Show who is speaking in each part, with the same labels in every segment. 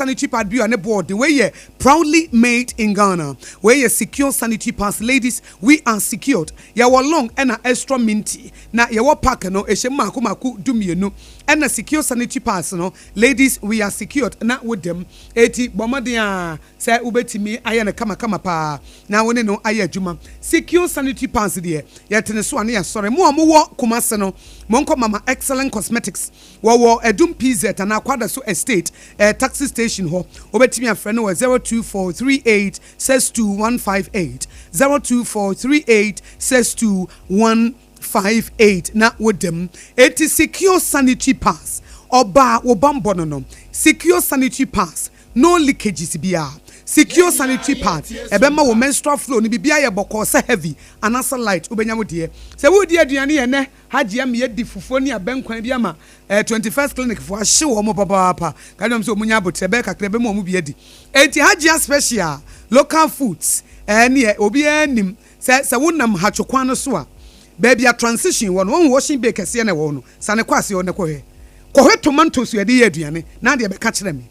Speaker 1: Sanitary pad bi a ne boɔ de. Wei yɛ proudly made in Ghana. Wei yɛ Secure Sanitary Pads. Ladies, we are secured. Yɛwɔ long ɛna extra minty, na yɛwɔ pack no ɛhyɛ mu mako mako 12. Ɛna Secure Sanitary Pads no, ladies, we are secured. Na wodam eti bɔ mmɔden a sɛ wobɛtumi ayɛ no kamakama paa na wo ne no ayɛ adwuma. Secure Sanitary Pads deɛ, yɛtene so a ne yɛsɔre. Mo a mowɔ Kumase no, monkɔ Mama Excellent Cosmetics, wɔwɔ Adum PZ anaa Kwadaso Estate taxi station hɔ. Wobɛtumi afrɛ no wɔ 0243862158, 0243862158 na wodam. Eti Secure Sanitary Pads, ɔbaa wo bambɔ no. Secure Sanitary Pads, no leakages biara. Secure Sanitary Pad ɛbɛma wo menstrual flow no biribi ayɛ bɔkɔɔ, sɛ heavy anaasɛ light, wobɛnya wo deɛ. Sɛ wodi aduane yɛ nɛ hagye ama yɛdi fufuo ne abɛnkwan bi ama 21st Clinic fo ahye wɔn mo papaapa ka dɔm sɛ ɔmo nya abotire bɛyɛ kakra bɛma ɔmo bi adi. Eti Hagyia Special Local Foods neɛ obiara nim sɛ wonam hatwokwan no so a, baabi a transition wɔ no, wɔn washing bay kɛseɛ na ɛwɔ hɔ no, sane kɔ aseɛ hɔ na kɔhwɛ tomatoes yɛde yɛ aduane na adeɛ bɛka kyerɛ me.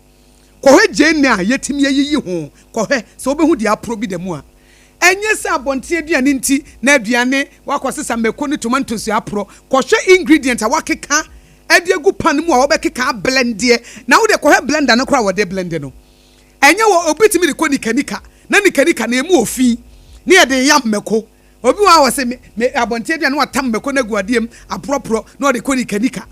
Speaker 1: Kɔhwɛ gyeene a yɛtumi ayiyi ho, kɔhwɛ sɛ wobɛhu deɛ aporɔ bi da mu a. Ɛnyɛ sɛ abɔnten aduane nti na aduane wakɔ sesa mako ne tomatoes aporɔ. Kɔhwɛ ingredient a wakeka ɛde agu pan mu a wɔbɛkeka ablendeɛ, na wode kɔhwɛ blender no koraa, wɔde blend no ɛnyɛ wɔ obi tumi de kɔ nikanika na nikanika na emu ofi ne yɛde yam mako. Obi wa wɔ sɛ me abɔnten aduane, watam mako no agu adeɛ mu aporɔporɔ na ɔde kɔ nikanika.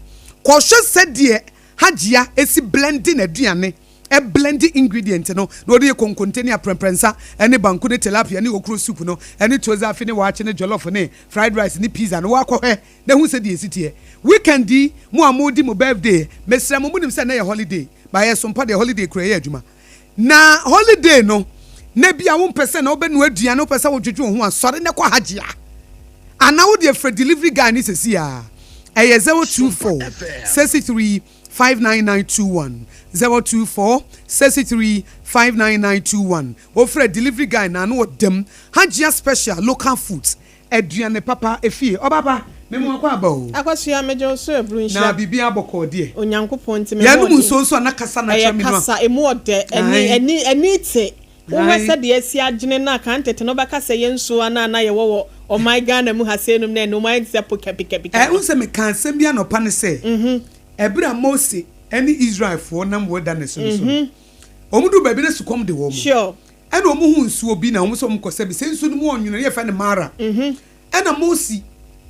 Speaker 1: Kɔhwɛ sɛdeɛ Hagyia esi blending aduane, ɛblend ingredient no na ɔde yɛ konkonte ne aprɛmprɛnsa ɛne banku ne tilapia ne okro soup no ɛne tuozafi ne waakye ne jollof ne fried rice ne pizza no. Wakɔhwɛ na ehu sɛ deɛ esi teɛ. Weekend yi mo a mo di mo birthday, mesrɛ mo, mo nim sɛ ɛnɛ yɛ holiday ba yɛ sompa deɛ, holiday kura yɛ adwuma na holiday no na bi a wompɛ sɛ na wobɛnoa aduane, wopɛ sɛ wodwodwo wo ho a, sɔre ne kɔ Hagyia anaa wode afrɛ delivery guy ne sɛsi a ɛyɛ 0246359921, 0246359921. Wofrɛ delivery guy na ano wɔ Hagyia Special Local Foods, aduane papa efie. Ɔbaba memu akɔ aba o.
Speaker 2: Akɔsua, megye wo so aburu
Speaker 1: na
Speaker 2: nhyira.
Speaker 1: Biribi abɔkɔɔ deɛ.
Speaker 2: Onyankopɔn nti me
Speaker 1: yɛnum nsuo nso a na kasa na kyerɛ
Speaker 2: ɛyɛ
Speaker 1: mi no a
Speaker 2: kasa emu ɔdɛ ɛni ɛni te wohwɛ sɛdeɛ esi agyene na kan tete no, bɛka sɛ yɛn nsuo ana na yɛwɔ wɔ ɔman Ghana mu ha sɛ enum na ɛnum ayɛ te sɛ po kɛpikɛpi.
Speaker 1: N sɛ meka asɛm bi anɔpa ne sɛ ɛberɛ a Mose ɛne Israelfoɔ nam wilderness no so no, wɔn du baabi na sukɔm de wɔn ɛna wɔn hu nsuo bi na wɔn sɛ wɔn kɔ sɛbi sɛ nsuo no mu ɔnwene, yɛfɛ no Mara. Ɛna Mose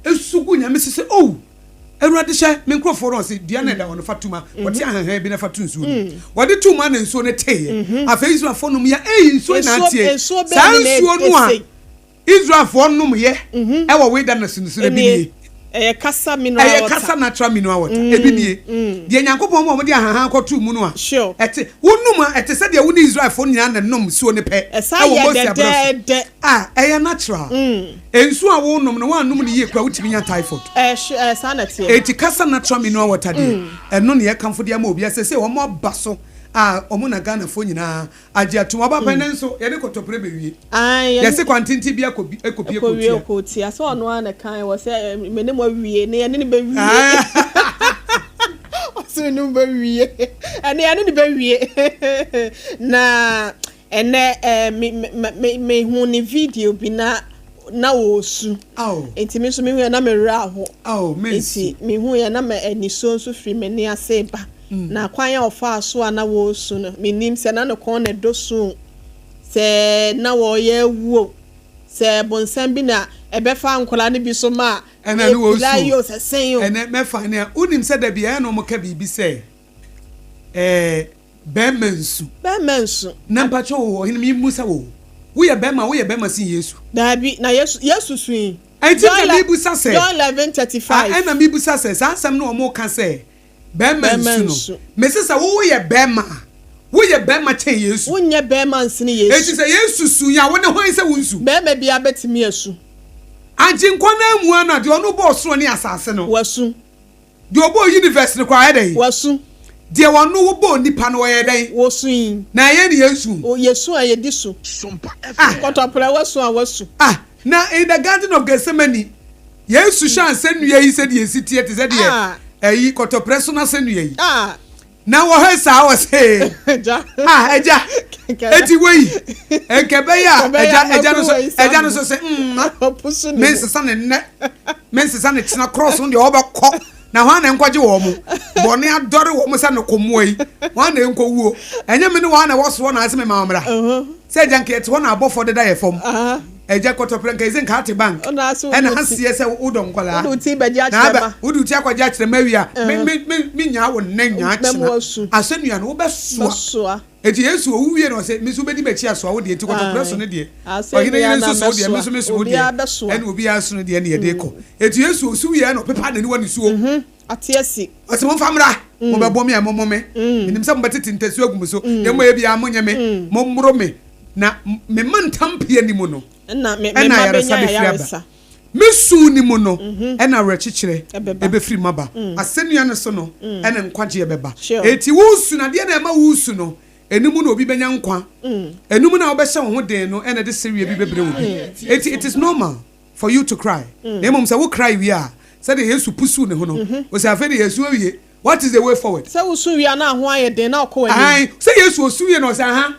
Speaker 1: esu gu Nyame sɛ oh, Awurade, hyɛ me nkurɔfoɔ no. Ɔsɛ dua na ɛda hɔ no, fa tuma wɔte ahahan bi na fa to nsuo no. Wɔde to mu a na nsuo no teeɛ. Afei Israelfoɔ nom yɛ ɛyi nsuo na
Speaker 2: Nsuo
Speaker 1: ateɛ
Speaker 2: nsuo bɛn
Speaker 1: saa
Speaker 2: ne na
Speaker 1: nsuo no a
Speaker 2: ɛsei?
Speaker 1: Israelfoɔ nom yɛ ɛwɔ wilderness no so no bi nie.
Speaker 2: Ɛyɛ Kasa Mineral
Speaker 1: Ɛyɛ
Speaker 2: Water.
Speaker 1: Kasa Natural Mineral Water ebi nie. Deɛ Nyankopɔn mu a wɔde ahahan kɔto mu no a ɛte wonum a, ɛte sɛ deɛ wo ne Israelfoɔ nyinaa na nom nsuo no pɛ
Speaker 2: ɛsa
Speaker 1: ɛwɔ
Speaker 2: yɛ
Speaker 1: Mose abrɛ so
Speaker 2: dɛdɛɛdɛ.
Speaker 1: A ɛyɛ natural. Nsuo a wonom no, woanom no yie kora, wotumi nya typhoid.
Speaker 2: Ɛhyɛ ɛsa na teɛ.
Speaker 1: Eti Kasa Natural Mineral Water deɛ, ɛno ne yɛkamfo de ama obi asɛ sɛ wɔn aba so a wɔn na Ghanafoɔ nyinaa agye atum. Ɔba pɛn ne nso yɛde kɔtɔpere bɛwie.
Speaker 2: Ayi.
Speaker 1: Yɛsi kwantenten bi akɔ ekopie
Speaker 2: kɔwie
Speaker 1: kɔtua.
Speaker 2: Kɔtia sɛ ɔno ara na kan wɔ sɛ me ne mo awie ne yɛne ne bɛwie. Ɔsɛ me ne mo bɛwie, ɛne yɛne ne bɛwie. Na ɛnɛ me me me mehu ne video bi na wɔresu.
Speaker 1: Aw.
Speaker 2: Nti me nso mehu yɛ na me werɛ aho.
Speaker 1: Aw, mensu.
Speaker 2: Nti mehu yɛ na me anisuo nso firi m'ani ase ba. Na kwan a ɔfaa so a na wɔresu no, menim sɛ na ne kɔn na ɛdɔ su, sɛ na wɔreyɛ awuo, sɛ bonsɛm bi na ɛbɛfa nkwadaa no bi so ma
Speaker 1: Ɛna ne wɔresu.
Speaker 2: Epira yi o, sɛ sɛn o.
Speaker 1: Ɛnɛ mɛfa ne a wonim sɛ dabi ɛyɛ na ɔmo ka biribi sɛ bɛrima nsu.
Speaker 2: Bɛrima nsu.
Speaker 1: Na mpakyɛ wɔ ɔhene mi mu sɛ wo woyɛ bɛrima, woyɛ bɛrima sin Yesu?
Speaker 2: Daabi, na Yesu su yi.
Speaker 1: Ɛnti na mibusa sɛ
Speaker 2: John 11:35.
Speaker 1: Ɛna mibusa sɛ saa asɛm no ɔmo ka sɛ bɛrima
Speaker 2: Bɛrima
Speaker 1: nsu no
Speaker 2: nsu.
Speaker 1: Mesi sɛ woyɛ bɛrima a, woyɛ bɛrima kyɛn Yesu?
Speaker 2: Wonyɛ bɛrima nsene
Speaker 1: Eti
Speaker 2: Yesu.
Speaker 1: sɛ Yesu su yi a, wo ne hwan sɛ wo nsu?
Speaker 2: Bɛrima bi abɛtumi asu.
Speaker 1: Agyenkwa no amua no a, deɛ ɔno bɔɔ soro ne asase no,
Speaker 2: Wasu.
Speaker 1: deɛ ɔbɔɔ universe no koraa, ayɛ dɛn?
Speaker 2: Wasu.
Speaker 1: Deɛ ɔno wobɔɔ nipa no, ɔyɛ dɛn?
Speaker 2: Wosu yi.
Speaker 1: Na ɛyɛ ne yɛnsu?
Speaker 2: Yɛsu a yɛdi su.
Speaker 1: Ah.
Speaker 2: Kɔtɔprɛ, wasu a wasu.
Speaker 1: Ah, na in the Garden of Gethsemane, Yesu hyɛ asɛnnua yi sɛdeɛ esi teɛ te sɛ deɛ
Speaker 2: Ah.
Speaker 1: ɛyi kɔtɔprɛ so n'asɛnnua yi.
Speaker 2: Ah.
Speaker 1: Na wɔhwɛ saa wɔ se, ah agya, eti wei, nka ɛbɛyɛ a agya agya no so agya no so se, mma mensesa ne nnɛ, mensesa ne kyena cross no deɛ ɔbɛkɔ na hwan na nkɔgye wɔn mo bɔne adɔre wɔn sɛ nokɔmmoa yi hwan na nkɔwuo ɛnyɛ me ne wɔn na ɛwɔ soɔ na ase me ma wɔn mmra sɛ agya nka yɛte hɔ na abɔfoɔ deda yɛ fam Agya kɔtɔprɛ nka ɛsɛ nka ate bank ɛna aseɛ sɛ wodɔ nkwadaa na aba wode wo ti akɔgye akyerɛma awie a me me me me nyaa wo nnɛ nyaa kyena asɛnnua no wobɛsoa eti Yesu owu wie na ɔsɛ me nso wobɛdi m'akyi asoa wo deɛ eti kɔtɔprɛ so ne deɛ ɔhene yere nso so wo deɛ me nso me so wo deɛ ɛna obiara so ne deɛ ɛna yɛde kɔ eti Yesu osu wie ɛna ɔpepa n'aniwa nisuo Ɔse momfa mmra, mobɛbɔ me a mommɔ me, menim sɛ mobɛtete ntasuo agu me so, deɛ moyɛ biara monyɛ me, mommoro me, na me mantam pea no mu no, ɛna ayaresa bɛfiri aba. Me su no mu no, ɛna awerɛkyekyerɛ bɛfiri mu aba. Asɛnnua no so no, ɛna nkwagyeɛ bɛba. Enti woresu no, adeɛ no a ɛma woresu no, ɛno mu na obi bɛnya nkwa. Ɛno mu na wobɛhyɛ wo ho den no, ɛna ɛde sereɛ bi bɛbrɛ obi. Enti it is normal for you to cry. Na mmom sɛ wo cry wie a, sɛdeɛ Yesu pusuw ne ho no, ose afei de yɛasu awie, what is the way forward?
Speaker 2: Sɛ wosu wie a na ho ayɛ den na ɔkɔ w'anim.
Speaker 1: Ae, sɛ Yesu osu wie na ɔse aha,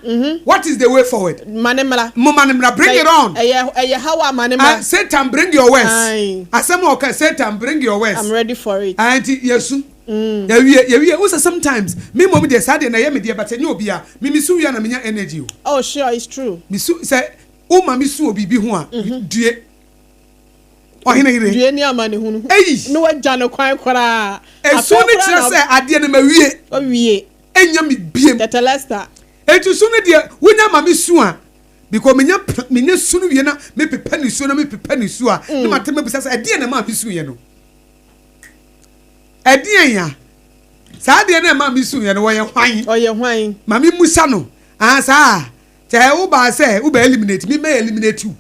Speaker 1: what is the way forward?
Speaker 2: Ma ne mmra.
Speaker 1: Moma no mmra, bring it on.
Speaker 2: Ɛyɛ ɛyɛ haw a ma ne mmra.
Speaker 1: Ah, Satan bring your words. Ae. Asɛm a ɔka, Satan bring your words.
Speaker 2: I'm ready for it.
Speaker 1: Ae, nti yɛasu. Yɛawie, yɛwie. Wohu sɛ sometimes, me mmom deɛ saa deɛ na ɛyɛ me deɛ but ɛnyɛ obiara. Me mesu wie a na menya energy o.
Speaker 2: Oh sure, it's true.
Speaker 1: Mesu, sɛ woma me su wɔ biribi ho a, due. Ɔhene yere.
Speaker 2: Due ne amanehunu.
Speaker 1: Ei!
Speaker 2: Na wagya no kwan koraa.
Speaker 1: Esu no kyerɛ sɛ adeɛ no mawie.
Speaker 2: Wawie.
Speaker 1: Ɛnyɛ me biem.
Speaker 2: Tetelesta.
Speaker 1: Enti su no deɛ wonya ma me su a, because menya menya su no wie na mepepa nisuo na mepepa nisuo a, na mate mabisa sɛ ɛdeɛn na ɛmaa me suiɛ no? Ɛdeɛn ya? Saa adeɛ no a ɛmaa me suiɛ no wɔyɛ hwan?
Speaker 2: Ɔyɛ hwan?
Speaker 1: Ma me mmusa no. Ah saa a, kyɛ wo baa sɛ wo bɛ eliminate me mɛ eliminate you.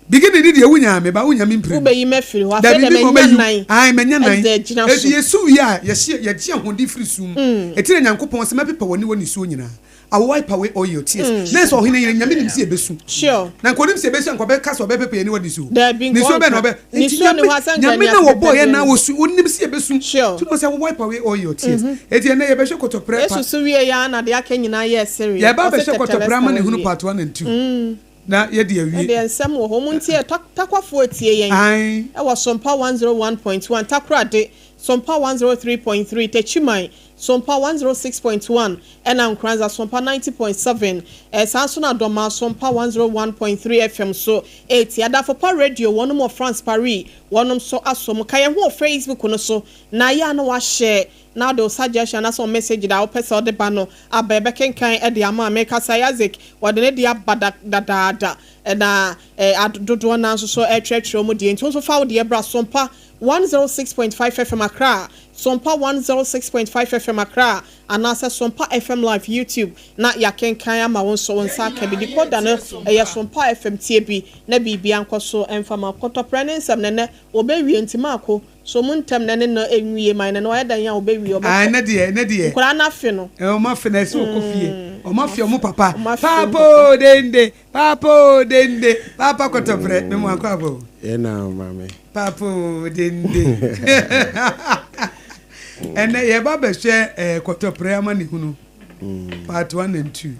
Speaker 1: Beginning ni deɛ wonyaa me ba wonya me mprenu.
Speaker 2: Wobɛyi me afiri hɔ. Afei deɛ manya nan.
Speaker 1: Ae manya nan.
Speaker 2: Ɛde agyina so.
Speaker 1: Eti yɛsu wie a yɛhye yɛgye ahoɔden firi su mu. Eti na Nyankopɔn se mɛpepa w'aniwa nisuo nyinaa. I will wipe away all your tears. Na ɛsɛ ɔhene yere Nyame nim se yɛbɛsu.
Speaker 2: Sure.
Speaker 1: Na nka onim se yɛbɛsu a nka ɔbɛka sɛ ɔbɛpepa yɛn aniwa nisuo.
Speaker 2: Daabi nka
Speaker 1: Nisuo bɛn na
Speaker 2: ɔnka.
Speaker 1: ɔbɛ Enti
Speaker 2: Nisuo ni
Speaker 1: Nyame
Speaker 2: hɔ a sɛ nka
Speaker 1: Nyame
Speaker 2: ani
Speaker 1: na wɔbɔɔ
Speaker 2: apepa
Speaker 1: yɛn
Speaker 2: deɛ
Speaker 1: na
Speaker 2: ni.
Speaker 1: ɔsu onim se yɛbɛsu.
Speaker 2: Sure.
Speaker 1: Nti na ɔse I will wipe away all your tears. Eti ɛnɛ yɛbɛhwɛ kɔtɔprɛ
Speaker 2: Yesu
Speaker 1: pa.
Speaker 2: so wie yɛ ara na deɛ aka nyinaa yɛɛ sereɛ.
Speaker 1: Yɛba
Speaker 2: Ɔse
Speaker 1: abɛhwɛ kɔtɔprɛ
Speaker 2: Tetelesta
Speaker 1: amanehunu
Speaker 2: wawie.
Speaker 1: part 1 and 2. Na yɛde awie.
Speaker 2: Ɛdeɛ nsɛm wɔ hɔ. Montie, Takwafoɔ tie yɛn
Speaker 1: Ae.
Speaker 2: wɔ Sompa 101.1, Takoradi, Sompa 103.3, Techiman, Sompa 106.1, ɛna Nkoranza, Sompa 90.7. Saa nso na Dɔmaa, Sompa 101.3 FM so retie. Adamfo Pa Radio, wɔnom wɔ France, Paris, wɔnom nso asɔ mu. Ka yɛn ho wɔ Facebook no so, na yɛ a na wahyɛ na wode wo suggestion anaasɛ wo message da a wopɛ sɛ wode ba no aba. Yɛbɛkenkan de ama. Mekasa yi, Isaac, wɔde ne deɛ aba da dadaada, na dodoɔ no ara nso so retwerɛtwerɛ wɔn deɛ. Nti wo nso fa wo deɛ bra Sompa 106.5 FM Accra, Sompa 106.5 FM Accra, anaasɛ Sompa FM Live YouTube na yɛakenkan ama wo nso wo nsa aka bi. Decoder no ɛyɛ Sompa FM tie bi na biribiara nkɔ so mfa ma wo. Kɔtɔprɛ ne nsɛm no ɛnnɛ wɔbɛwie nti Maako So mo ntɛm na ne no nwie man no na ɔyɛ dɛn a ɔbɛwie ɔbɛkɔ.
Speaker 1: Ah ɛnɛ deɛ ɛnɛ deɛ.
Speaker 2: Nkwadaa no afe no.
Speaker 1: Eh ɔmo afe no ɛsɛ ɔkɔ fie ɔmo afe ɔmo papa
Speaker 2: Ɔmo afe ɔmo
Speaker 1: paapa
Speaker 2: papa.
Speaker 1: oo dende paapa oo dende paapa kɔtɔprɛ me mo akɔ aba o.
Speaker 3: Yɛ na maame.
Speaker 1: Paapa oo dende ɛnɛ yɛba bɛhwɛ eh, kɔtɔprɛ amanehunu part 1 and 2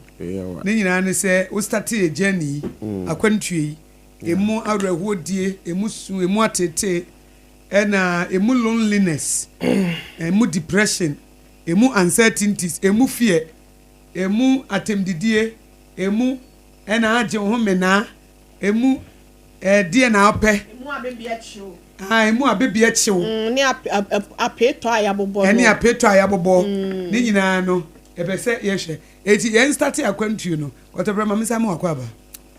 Speaker 1: ne nyinaa ne sɛ wo starte yɛ journey yi akwantuo yi emu awerɛhoɔdie emu su emu atetee Ɛna emu loneliness, emu depression, emu uncertainties, emu fear, emu atɛmdidie, emu ɛna agye wo ho menaa, emu ɛdeɛ na wopɛ.
Speaker 2: Emu abebeɛ kyew.
Speaker 1: Ah, emu abebeɛ kyew.
Speaker 2: Mm, ne apeetɔ a yɛabobɔ no.
Speaker 1: Ɛne apeetɔ a yɛabobɔ. Ne nyinaa no, ɛpɛ sɛ yɛhwɛ. Eti yɛn starte akwantuo no, Kɔtɔbrɛ ma me nsa ma wakɔ aba.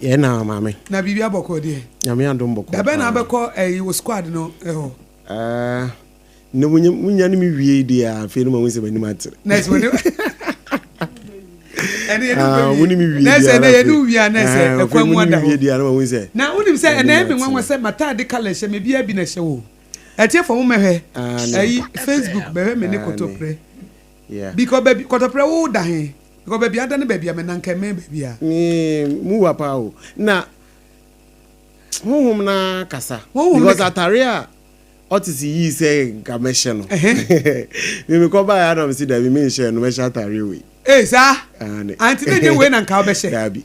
Speaker 3: Yɛn na maame.
Speaker 1: Na biribi abɔkɔ deɛ.
Speaker 3: Nyame adom bɔkɔ.
Speaker 1: Dabɛn na abɛkɔ ɛyi wo squad no ɛhɔ.
Speaker 3: Ɛɛ na munya munya ne me wie deɛ afei no ma hu sɛ m'anim atere.
Speaker 1: Na ɛsɛ w'anim. Ɛne yɛne
Speaker 3: wo
Speaker 1: bɛwie.
Speaker 3: Mo ne me wie
Speaker 1: Na
Speaker 3: deɛ
Speaker 1: ɛsɛ na yɛne wo wie a na ɛsɛ ɛkwan mu ada
Speaker 3: hɔ. Wie
Speaker 1: hɔ.
Speaker 3: deɛ na ma hu sɛ.
Speaker 1: Na wonim sɛ ɛnɛ ɛyɛ me nwanwa sɛ m'ataade colour hyɛ me biara bi na ɛhyɛ wo. Atiefo mo mɛhwɛ ɛyi Facebook bɛhwɛ me ne kɔtɔprɛ. Because baabi kɔtɔprɛ wo da he? Because baabi ada ne baabi a mɛ na nka ɛmɛn baabi a.
Speaker 3: Me mu wa paa o. Na honhom na kasa.
Speaker 1: Honhom
Speaker 3: Because atare a. Ɔte se yii sɛ nka mɛhyɛ no. Me mekɔ baeɛ a na mese dabi menhyɛ no, mɛhyɛ ataareɛ wei.
Speaker 1: Ee saa?
Speaker 3: Aane.
Speaker 1: Ante na ɛnyɛ wei na nka wobɛhyɛ?
Speaker 3: Dabi.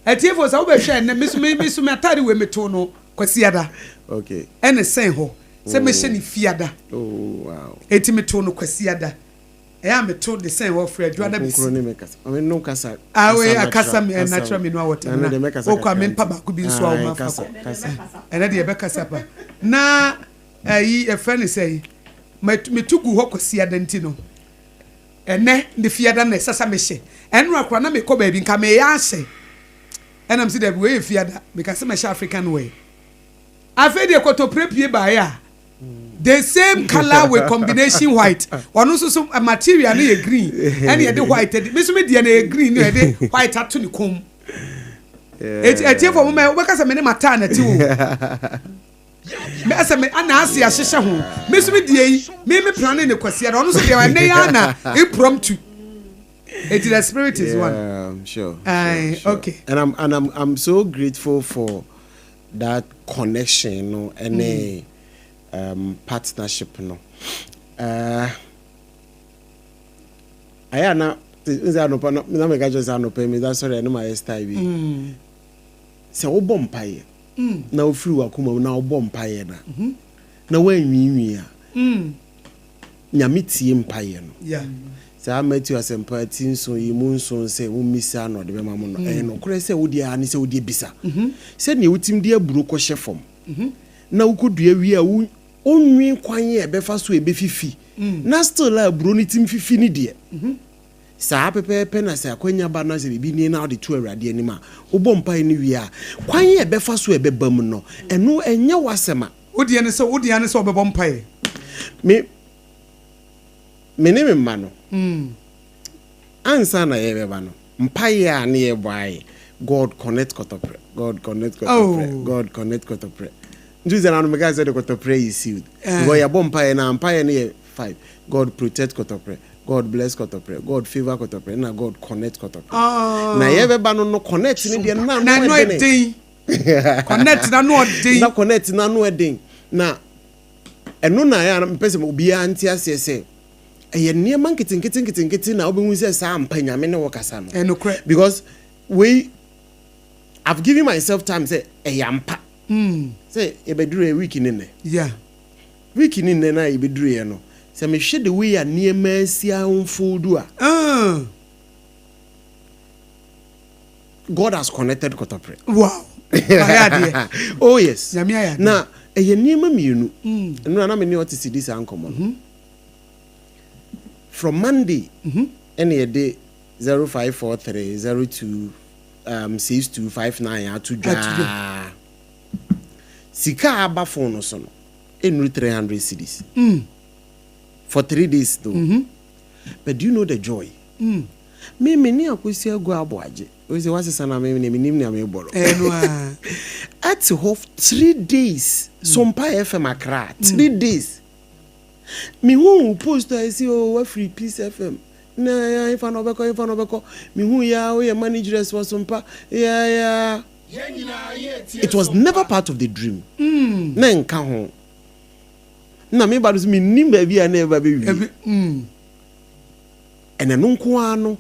Speaker 1: Atiefo sɛ wobɛhwɛ ɛnnɛ, me so me so me ataare wei metoo no Kwasiada.
Speaker 3: Okay.
Speaker 1: Ɛna ɛsɛn hɔ sɛ mɛhyɛ no Fiada.
Speaker 3: Oh wow.
Speaker 1: Enti metoo no Kwasiada. Ɛyɛ a meto de sɛn hɔ frɛ Adwoa na besi.
Speaker 3: Kronkron ne me kasa. Maame no kasa.
Speaker 1: Ah wei akasa mi natural mi no awɔtɛ na okɔ a mempa baako bi nso a wɔn afa kɔ. Ɛnɛ deɛ ɛbɛkasa pa. Na ɛyi ɛfrɛ ne sɛ meto gu hɔ Kwasiada nti no ɛnɛ ne Fiada na ɛsɛ sɛ mehyɛ. Ɛnora koraa na mekɔ baabi nka meyɛ ahyɛ. Ɛna mese dabi wei yɛ Fiada meka sɛ mɛhyɛ African wear. Afei deɛ kɔtɔpire pie baeɛ a the same colour with combination white ɔno nso so material no yɛ green ɛna yɛde white adi me nso me deɛ no yɛ green na yɛde white ato ne kɔn mu eti etiefo mo mɛ wobɛka sɛ me ne ma taa na ti o mɛ sɛ me ana ase ahyehyɛ ho me nso me deɛ yi me me plane ne kwasia na ɔno nso deɛ ɛnɛ yɛ ana impromptu eti the spirit is one.
Speaker 3: Yeah, sure,
Speaker 1: Aye,
Speaker 3: sure, sure.
Speaker 1: okay.
Speaker 3: And I'm so grateful for that connection no ɛne partnership no. Ayɛ a na n sɛ anɔpa na meka kyerɛ sɛ anɔpa yi meda sɔre a na mayɛ style bi. Sɛ wobɔ mpaeɛ na wofiri w'akoma mu na wobɔ mpaeɛ na woanwiinwii a, Nyame tie mpaeɛ no. Saa Matthew Asɛmpa ti 7 yi mu 7 sɛ mommisa na ɔde bɛma mo no, ɛyɛ nokorɛ sɛ wo deɛ ara ne sɛ wodeɛ bisa. Sɛdeɛ wotumi de aburo kɔhyɛ fam na wokɔdua wie a wonnwen kwan a ɛbɛfa so a ɛbɛfifi na still a aburo no tumi fifi no deɛ, saa pɛpɛɛpɛ na sɛ akwanya ba na sɛ biribi nie na wode to Awurade anim a, wobɔ mpaeɛ no wie a, kwan a ɛbɛfa so a ɛbɛba mu no, ɛno ɛnyɛ w'asɛm a.
Speaker 1: Wo deɛ ne sɛ, wo deɛ ara ne sɛ wobɛbɔ mpaeɛ.
Speaker 3: Me ne me mma no, ansa na yɛrebɛba no, mpaeɛ a ne yɛbɔ ara yɛ, God connect Kɔtɔprɛ, God connect Kɔtɔprɛ,
Speaker 1: Oh.
Speaker 3: God connect Kɔtɔprɛ. Nti sɛ na no meka sɛ de Kɔtɔprɛ yɛ sealed.
Speaker 1: Eh.
Speaker 3: Because yɛbɔ mpaeɛ no a, mpaeɛ no yɛ five. God protect Kɔtɔprɛ, God bless Kɔtɔprɛ, God favour Kɔtɔprɛ, na God connect Kɔtɔprɛ.
Speaker 1: Ah.
Speaker 3: Na yɛbɛba no no, connect no deɛ na
Speaker 1: Na
Speaker 3: ano
Speaker 1: ɛno
Speaker 3: ɛdene.
Speaker 1: ɛden. Connect na ano ɔden.
Speaker 3: Na connect na ano ɛden. Na ɛno na ɛyɛ a mepɛ sɛ obiara nte aseɛ sɛ ɛyɛ nneɛma nketenkete nketenkete na wobɛhu sɛ saa ampa Nyame ne wo kasa no.
Speaker 1: Ɛnokorɛ.
Speaker 3: Because wei I've given myself time sɛ ɛyɛ ampa sɛ yɛbɛduru week ne nnɛ. Week ne nnɛ na yɛbɛduru yɛ no, sɛ mehwɛ the way a nneɛma asi unfold a, God has connected Kɔtɔprɛ.
Speaker 1: Wow. Ayɛ adeɛ.
Speaker 3: Oh yes.
Speaker 1: Nyame ayɛ adeɛ.
Speaker 3: Na ɛyɛ nneɛma mmienu. Nnora na me ne ɔte si di saa nkɔmmɔ no. From Monday ɛna yɛde 0543 02 6259 ato dwaa. Sika a aba phone no so no ɛnnuru 300 cedis. For 3 days though. But do you know the joy? Me ne Akosi Agu Aboagye. O sɛ wasesa na me ne menim nea mebɔ no.
Speaker 1: Ɛno a.
Speaker 3: Ɛte hɔ 3 days. Sompa FM Accra 3 days. Mehu wo post a ɛsi o wafiri Peace FM na ɛfa na ɔbɛkɔ, ɛfa na ɔbɛkɔ. Mehu ya woyɛ manageress wɔ Sompa ya. It was never part of the dream. Na nka ho. Na meba no so menim baabi a na ɛba bɛwie.
Speaker 1: Ebi.
Speaker 3: Ɛna no nko ara no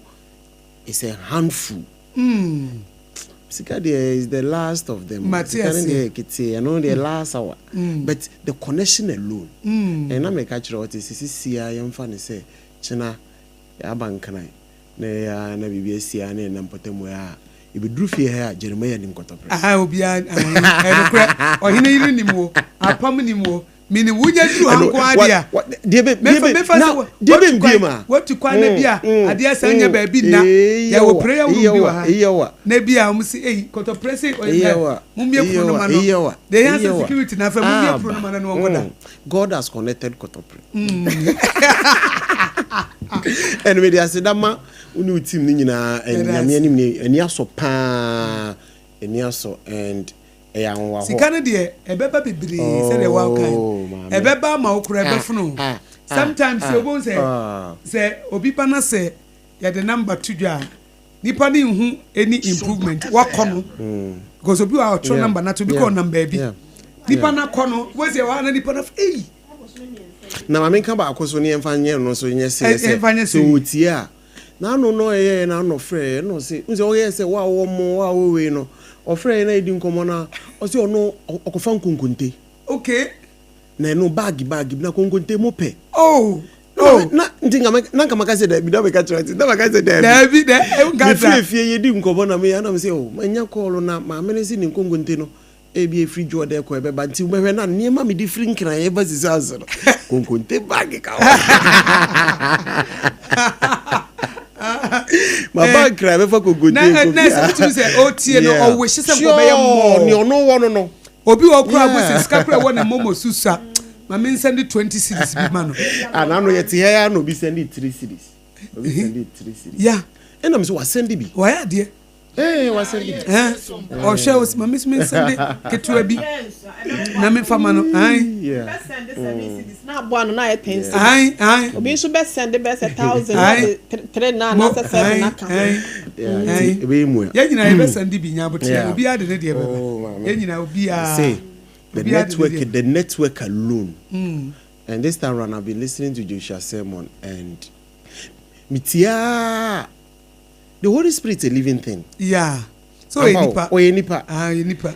Speaker 3: is a handful. Sika deɛ is the last of them.
Speaker 1: Mate
Speaker 3: Sika no
Speaker 1: aseɛ.
Speaker 3: deɛ ketee, ɛno deɛ last hour. But the connection alone. Ɛna meka kyerɛ ɔte sɛ sisi a yɛmfa no sɛ kyena yɛaba Nkran na yɛa na biribi asi a na yɛnam mpɔtam a yɛbɛduru fie ha a Jeremiah nim Kɔtɔprɛ.
Speaker 1: Aha obiara ɛnokorɛ ɔhene yere nim wo, apam nim wo, menim wonya duru ha nko ara deɛ a mefa sɛ watu kwan na bi a adeɛ san nya baabi nna yɛwɔ prayer room bi wɔ ha na bi a wɔn si eyi Kɔtɔprɛ se ɔyɛ mummie pono no ma no deɛ yɛn sɛ security na afɛ mummie pono no ma no na wɔn kɔda.
Speaker 3: God has connected Kɔtɔprɛ. Ɛna mede aseda ma wo ne wo team no nyinaa. Nyame anim ne ani asɔ paa, ani asɔ and ɛyɛ ahohoahoa.
Speaker 1: Sika no deɛ ɛbɛba bebree sɛdeɛ wɔkan ɛbɛba ama wo koraa ɛbɛfono. Sometimes sɛ obohu sɛ obi ba na sɛ yɛde number to dwa a, nipa ne nhu any improvement wakɔ no because obi wa ɔtwerɛ number na to obi kɔ ɔnam baabi nipa na kɔ no wɔsi ɛwɔ ha na nipa na eyi.
Speaker 3: Na ma menka baako so ne yɛmfa nyɛ no so nyɛ sɛ sɛ sɛ ɔtie a n'ano no ɛyɛ n'ano frɛ ɛna ɔse n sɛ ɔyɛ sɛ wo a wowɔ mo wo a wowɔ wei no ɔfrɛ yɛ na yɛdi nkɔmmɔ no a ɔse ɔno ɔkɔfa nkonkonte.
Speaker 1: Okay.
Speaker 3: Na ɛno baagi baagi bi na konkonte mo pɛ.
Speaker 1: Oh. Oh.
Speaker 3: Na nti nka na nka maka sɛ daabi na meka kyerɛ nti na maka sɛ daabi.
Speaker 1: Daabi dɛ nka
Speaker 3: sa. Mefiri efie yɛdi nkɔmmɔ na meyɛ na mesɛ oh manya kɔɔlo na maame no se ne nkonkonte no Ebia ɛfiri dwoɔ dɛ kɔ ɛbɛba nti wobɛhwɛ na nneɛma mede firi Nkran ɛba sisi ase no konkonte bag ka ho. Maba Nkran bɛfa konkonte
Speaker 1: nkɔ fie. Na sɛ wotumi sɛ ɔtie no ɔwehye sɛ nkɔbɛyɛ mmɔɔ.
Speaker 3: Nea ɔno wɔ no no.
Speaker 1: Obi wɔ kora bɔ sɛ sika kora wɔ ne momo susa ma me nsɛnde 20 cedis bi ma no.
Speaker 3: Ana no yɛte ha ya na obi sɛnde 3 cedis. Obi sɛnde 3 cedis.
Speaker 1: Ya.
Speaker 3: Ɛna me sɛ wasɛnde bi.
Speaker 1: Wayɛ adeɛ.
Speaker 3: Ee, wasɛm bi.
Speaker 1: Ɛn, ɔhwɛ o, ma me nso mensɛnde ketewa bi na memfa ma no. Ae.
Speaker 2: Bɛsɛnde 7 cedis na aboa no na ayɛ 10 cedis.
Speaker 1: Ae, ae.
Speaker 2: Obi nso bɛsɛnde bɛyɛ sɛ 1000 na ɔde 3 na anaasɛ 7 aka ho.
Speaker 1: Ae, ae.
Speaker 3: Ɛbɛyɛ mua.
Speaker 1: Yɛn nyinaa yɛbɛsɛnde bi nya aboteɛ. Obiara de ne deɛ bɛba. Yɛn nyinaa obiara.
Speaker 3: Say, the
Speaker 1: Obiara de ne
Speaker 3: network,
Speaker 1: deɛ.
Speaker 3: the network alone. And this time round, I've been listening to Joshua sermon and metie ara. The Holy Spirit is a living thing.
Speaker 1: Yeah. So ɔyɛ nipa.
Speaker 3: Ɔyɛ nipa.
Speaker 1: Ah, ɔyɛ nipa.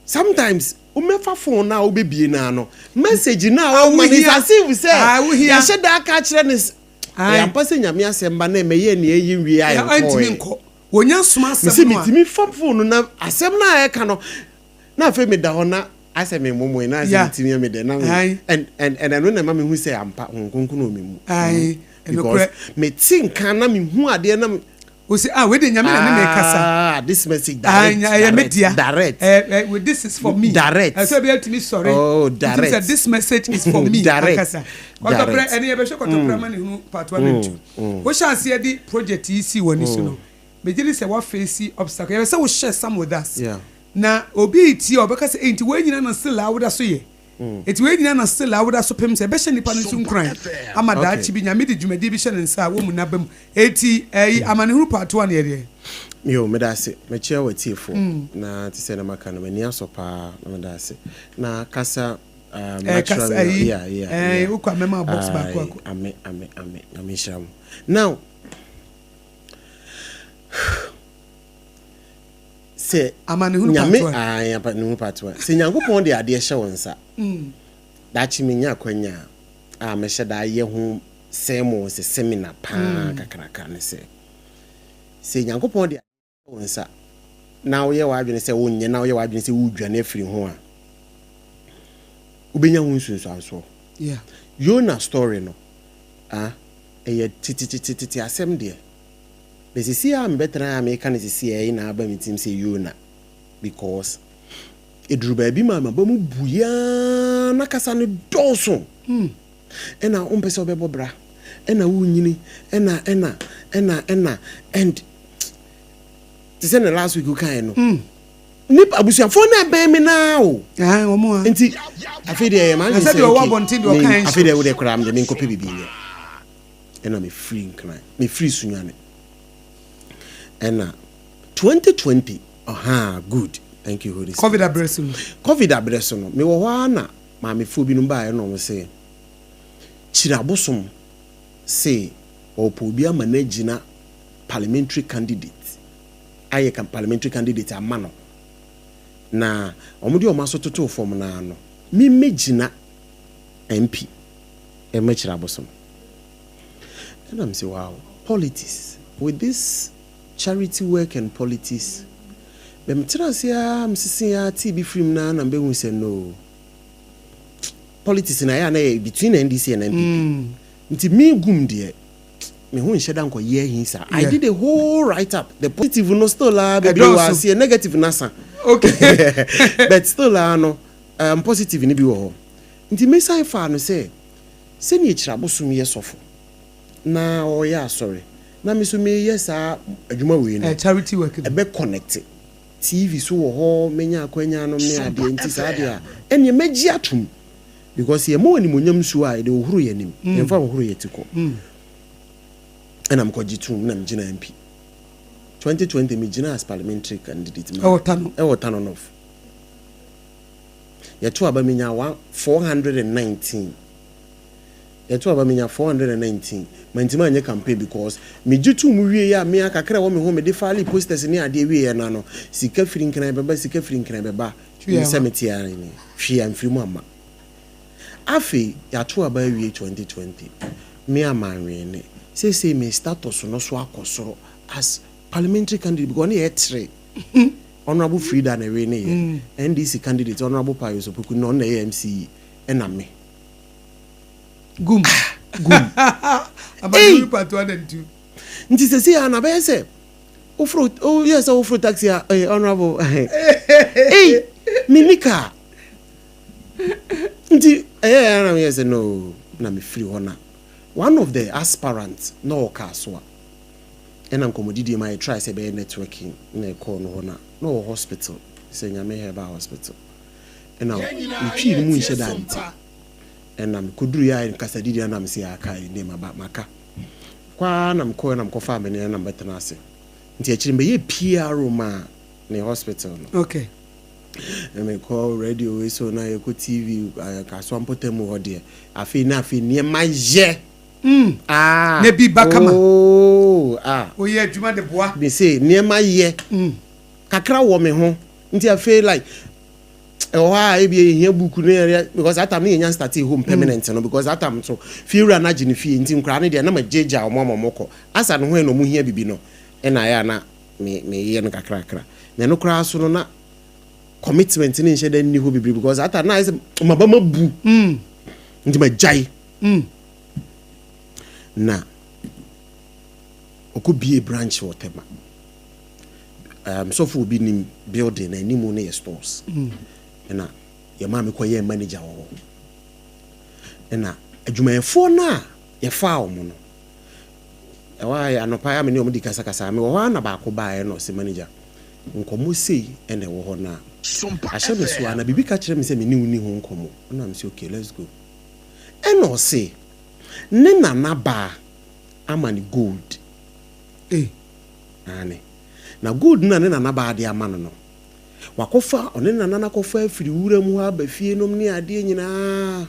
Speaker 3: Sometimes womɛfa phone na wobɛbie no ano message na ɔma no is as if sɛ yɛahyɛ da aka akyerɛ no ɛyɛ ampa sɛ Nyame asɛm ba na ɛmɛyɛ nea ɛyɛ nwie a ɛnkɔɛ.
Speaker 1: Nkɔ. Wɔnya soma asɛm no a.
Speaker 3: Mese metumi fa phone no na asɛm no a ɛka no na afei meda hɔ na asɛ me momoe na asɛ metumi yɛ me dɛ na me and and and ɛno na ɛma mehu sɛ ampa Honhom Kronkron wɔ me mu. Because mete nka na mehu adeɛ na me.
Speaker 1: O se ah wei de Nyame na ne me kasa.
Speaker 3: Ah this message direct.
Speaker 1: Ah ɛyɛ me dea.
Speaker 3: Direct.
Speaker 1: Eh eh this is for me.
Speaker 3: Direct.
Speaker 1: Ɛsɛ obi atumi sɔre.
Speaker 3: Oh direct.
Speaker 1: Ntumi sɛ this message is for me.
Speaker 3: Direct.
Speaker 1: Ankasa. Kɔtɔprɛ ɛne yɛbɛhwɛ kɔtɔprɛ ama ne hunu part one and two. Wohyɛ aseɛ de project yi sii w'ani so no megye di sɛ wa face obstacle. Yɛpɛ sɛ wo share some with us. Na obi retie a ɔbɛka sɛ ei nti wei nyinaa na still a woda so yɛ. Enti wei nyinaa na still a woda so pem sɛ ɛbɛhyɛ nnipa no nso nkuran ama daakye bi Nyame de dwumadie bi hyɛ ne nsa a wɔmmu n'aba mu. Enti ɛyi amanehunu part one yɛ deɛn?
Speaker 3: Yo, meda ase. Mekyea w'atiefoɔ. Na te sɛ na maka no, m'ani asɔ paa na meda ase. Na kasa um,
Speaker 1: Eh, kasa
Speaker 3: naturally,
Speaker 1: yi,
Speaker 3: yeah,
Speaker 1: eh,
Speaker 3: yeah.
Speaker 1: wokɔ a mɛma wo box baako
Speaker 3: Aye,
Speaker 1: akɔ.
Speaker 3: ame, ame, ame. Nyame nhyira mo. Now, Sɛ
Speaker 1: Amanehunu
Speaker 3: Nyame
Speaker 1: part one.
Speaker 3: ae amanehunu part one. Sɛ Nyankopɔn de adeɛ hyɛ wo nsa, daakye menya akwanya a mɛhyɛ da ayɛ ho sermon sɛ seminar paa kakraka ne sɛ, sɛ Nyankopɔn de adeɛ hyɛ wo nsa na woyɛ w'adwene sɛ wonyɛ na woyɛ w'adwene sɛ woredwane afiri ho a, wobɛnya ho nsunsuansoɔ.
Speaker 1: Yeah.
Speaker 3: Yona story no, ah, ɛyɛ tetetetete asɛm deɛ. But sesei a mebɛtena ha a meka no sesei a yi na aba me tirim sɛ Yona because ɛduru baabi ma maba mu bui aa na kasa no dɔɔso ɛna wompɛ sɛ wobɛbɔ bra ɛna wonyini ɛna ɛna ɛna ɛna and te sɛ ne last week wokaeɛ no nipa abusuafoɔ no ɛbɛn me naa o nti afei deɛ ɛyɛ m'adwene sɛ okay afei deɛ wodeɛ koraa mede menkɔpɛ biribi nyɛ ɛna me firi Nkran, me firi Sunyani ɛna 2020 ɔhaa good thank you Holy Spirit.
Speaker 1: Covid abrɛ so no.
Speaker 3: Covid abrɛ so no, me wɔ hɔ ara na maamefoɔ binom baeɛ na wɔn se Kyiri Abosom se ɔpɛ obi ama no agyina parliamentary candidate ayɛ parliamentary candidate ama no na wɔn de wɔn aso totoo fam no ara no me mɛgyina MP mɛkyerɛ abosom. Ɛna me se wow politics with this charity work and politics but me tena ase aa me sese aa tee bi firi mu naa na me bɛ hu sɛ no politics na ɛyɛ a na yɛ between NDC and NPP nti me gum deɛ me ho nhyɛ da nkɔ yɛ ahi saa I did a whole write up the positive no still aa bebree wɔ aseɛ negative no asa
Speaker 1: okay
Speaker 3: but still aa no positive no bi wɔ hɔ nti me san faa no sɛ Sɛnea Akyiri-Abosom yɛ sɔfo na ɔyɛ asɔre na me nso meyɛ saa adwuma wei no,
Speaker 1: Charity work no.
Speaker 3: ɛbɛ connect. TV so wɔ hɔ, mɛnya akwanya nom ne adeɛ nti saa deɛ a, ɛnneɛ mɛgye atom because yɛma wo animuonyam nsuo a, yɛde hohoro yɛn anim, yɛmfa nhohoro yɛn ti kɔ. Ɛna mekɔgye toom na megyinaa MP. 2020 megyinaa as parliamentary candidate ma
Speaker 1: Ɛwɔ Tano.
Speaker 3: ɛwɔ Tano North. Yɛto aba menyaa 419. Yɛto aba menya 419. Mantumi anyɛ campaign because megye too mu wieeɛ a me ara kakra a ɛwɔ me ho mede file posters ne adeɛ wieeɛ no ano, sika firi Nkran bɛba, sika firi Nkran bɛba, sɛ mete ara ni, hwee amfiri mu amma. Afei yɛato aba awie 2020, me a manwene. Seesei me status no so akɔ soro as parliamentary candidate because ɔne yɛ tre. Honourable Frida na ɛwene yɛ, NDC candidate Honourable Pius Opoku na ɔno na ɛyɛ MCE ɛna me.
Speaker 1: Gum.
Speaker 3: Gum.
Speaker 1: Ei!
Speaker 3: Nti sɛsei a na bɛyɛ sɛ woforo woyɛ sɛ woforo taxi a eh, honourable ei menni kaa nti ɛyɛ yɛ na meyɛ sɛ no na mefiri hɔ na one of the aspirants na ɔwɔ kaa so a ɛna nkɔmmɔdidie ma yɛ try sɛ ɛbɛyɛ networking na ɛkɔɔ no hɔ na na ɔwɔ hospital sɛ Nyame Herbal Hospital ɛna metwii no mu nhyɛ da nti Ɛna mekoduruiɛ a nkasadidi a na mese aka yi deɛ maba maka. Kɔ ara na mekɔɛ na mekɔfaa me nneɛma na mebɛtena ase. Nti akyire mebɛyɛɛ PRO maa ne hospital no.
Speaker 1: Okay.
Speaker 3: Na mekɔ radio wei so na yɛkɔ TV Kasoa mpɔtam hɔ deɛ afei na afei nneɛma yɛ.
Speaker 1: Mm.
Speaker 3: Ah.
Speaker 1: Na bi ba kama.
Speaker 3: Oh, ah.
Speaker 1: Woyɛ adwuma de boa.
Speaker 3: Mese nneɛma yɛ. Kakra wɔ me ho. Nti afei like Ɛwɔ hɔ a ebia yɛhia book no yɛ because that time no yɛnya startee home permanent no because that time nso fiewura no agye ne fie nti nkoraa no deɛ na magyagya wɔn ama wɔn kɔ asa no ho na wɔn hia bibi no ɛna ayɛ a na me meyɛ no kakrakra na ɛno koraa so no na commitment no nhyɛ da nni hɔ bebree because that time na ayɛ sɛ maba mabu nti magyae na ɔkɔ bie branch wɔ Tema. Um, sɔfo obi nim building na animu no yɛ stores. Ɛna yɛ maame kɔ yɛɛ manager wɔ hɔ. Ɛna adwumayɛfoɔ no a yɛfaa wɔn no, ɛwɔ a anɔpa ya me ne wɔn di kasakasa. Mewɔ hɔ a na baako baeɛ na ɔse manager, nkɔmmɔ sei ɛna ɛwɔ hɔ na ahyɛ me so a na biribi ka kyerɛ me sɛ me ne wo ni ho nkɔmmɔ. Ɛna me sɛ okay, let's go. Ɛna ɔse ne nana baa ama no gold.
Speaker 1: Ei.
Speaker 3: Aane. Na gold no a ne nanabaa de ama no no, wakɔfa, ɔne ne nana no akɔfa afiri wuram hɔ aba fie nom ne adeɛ nyinaa.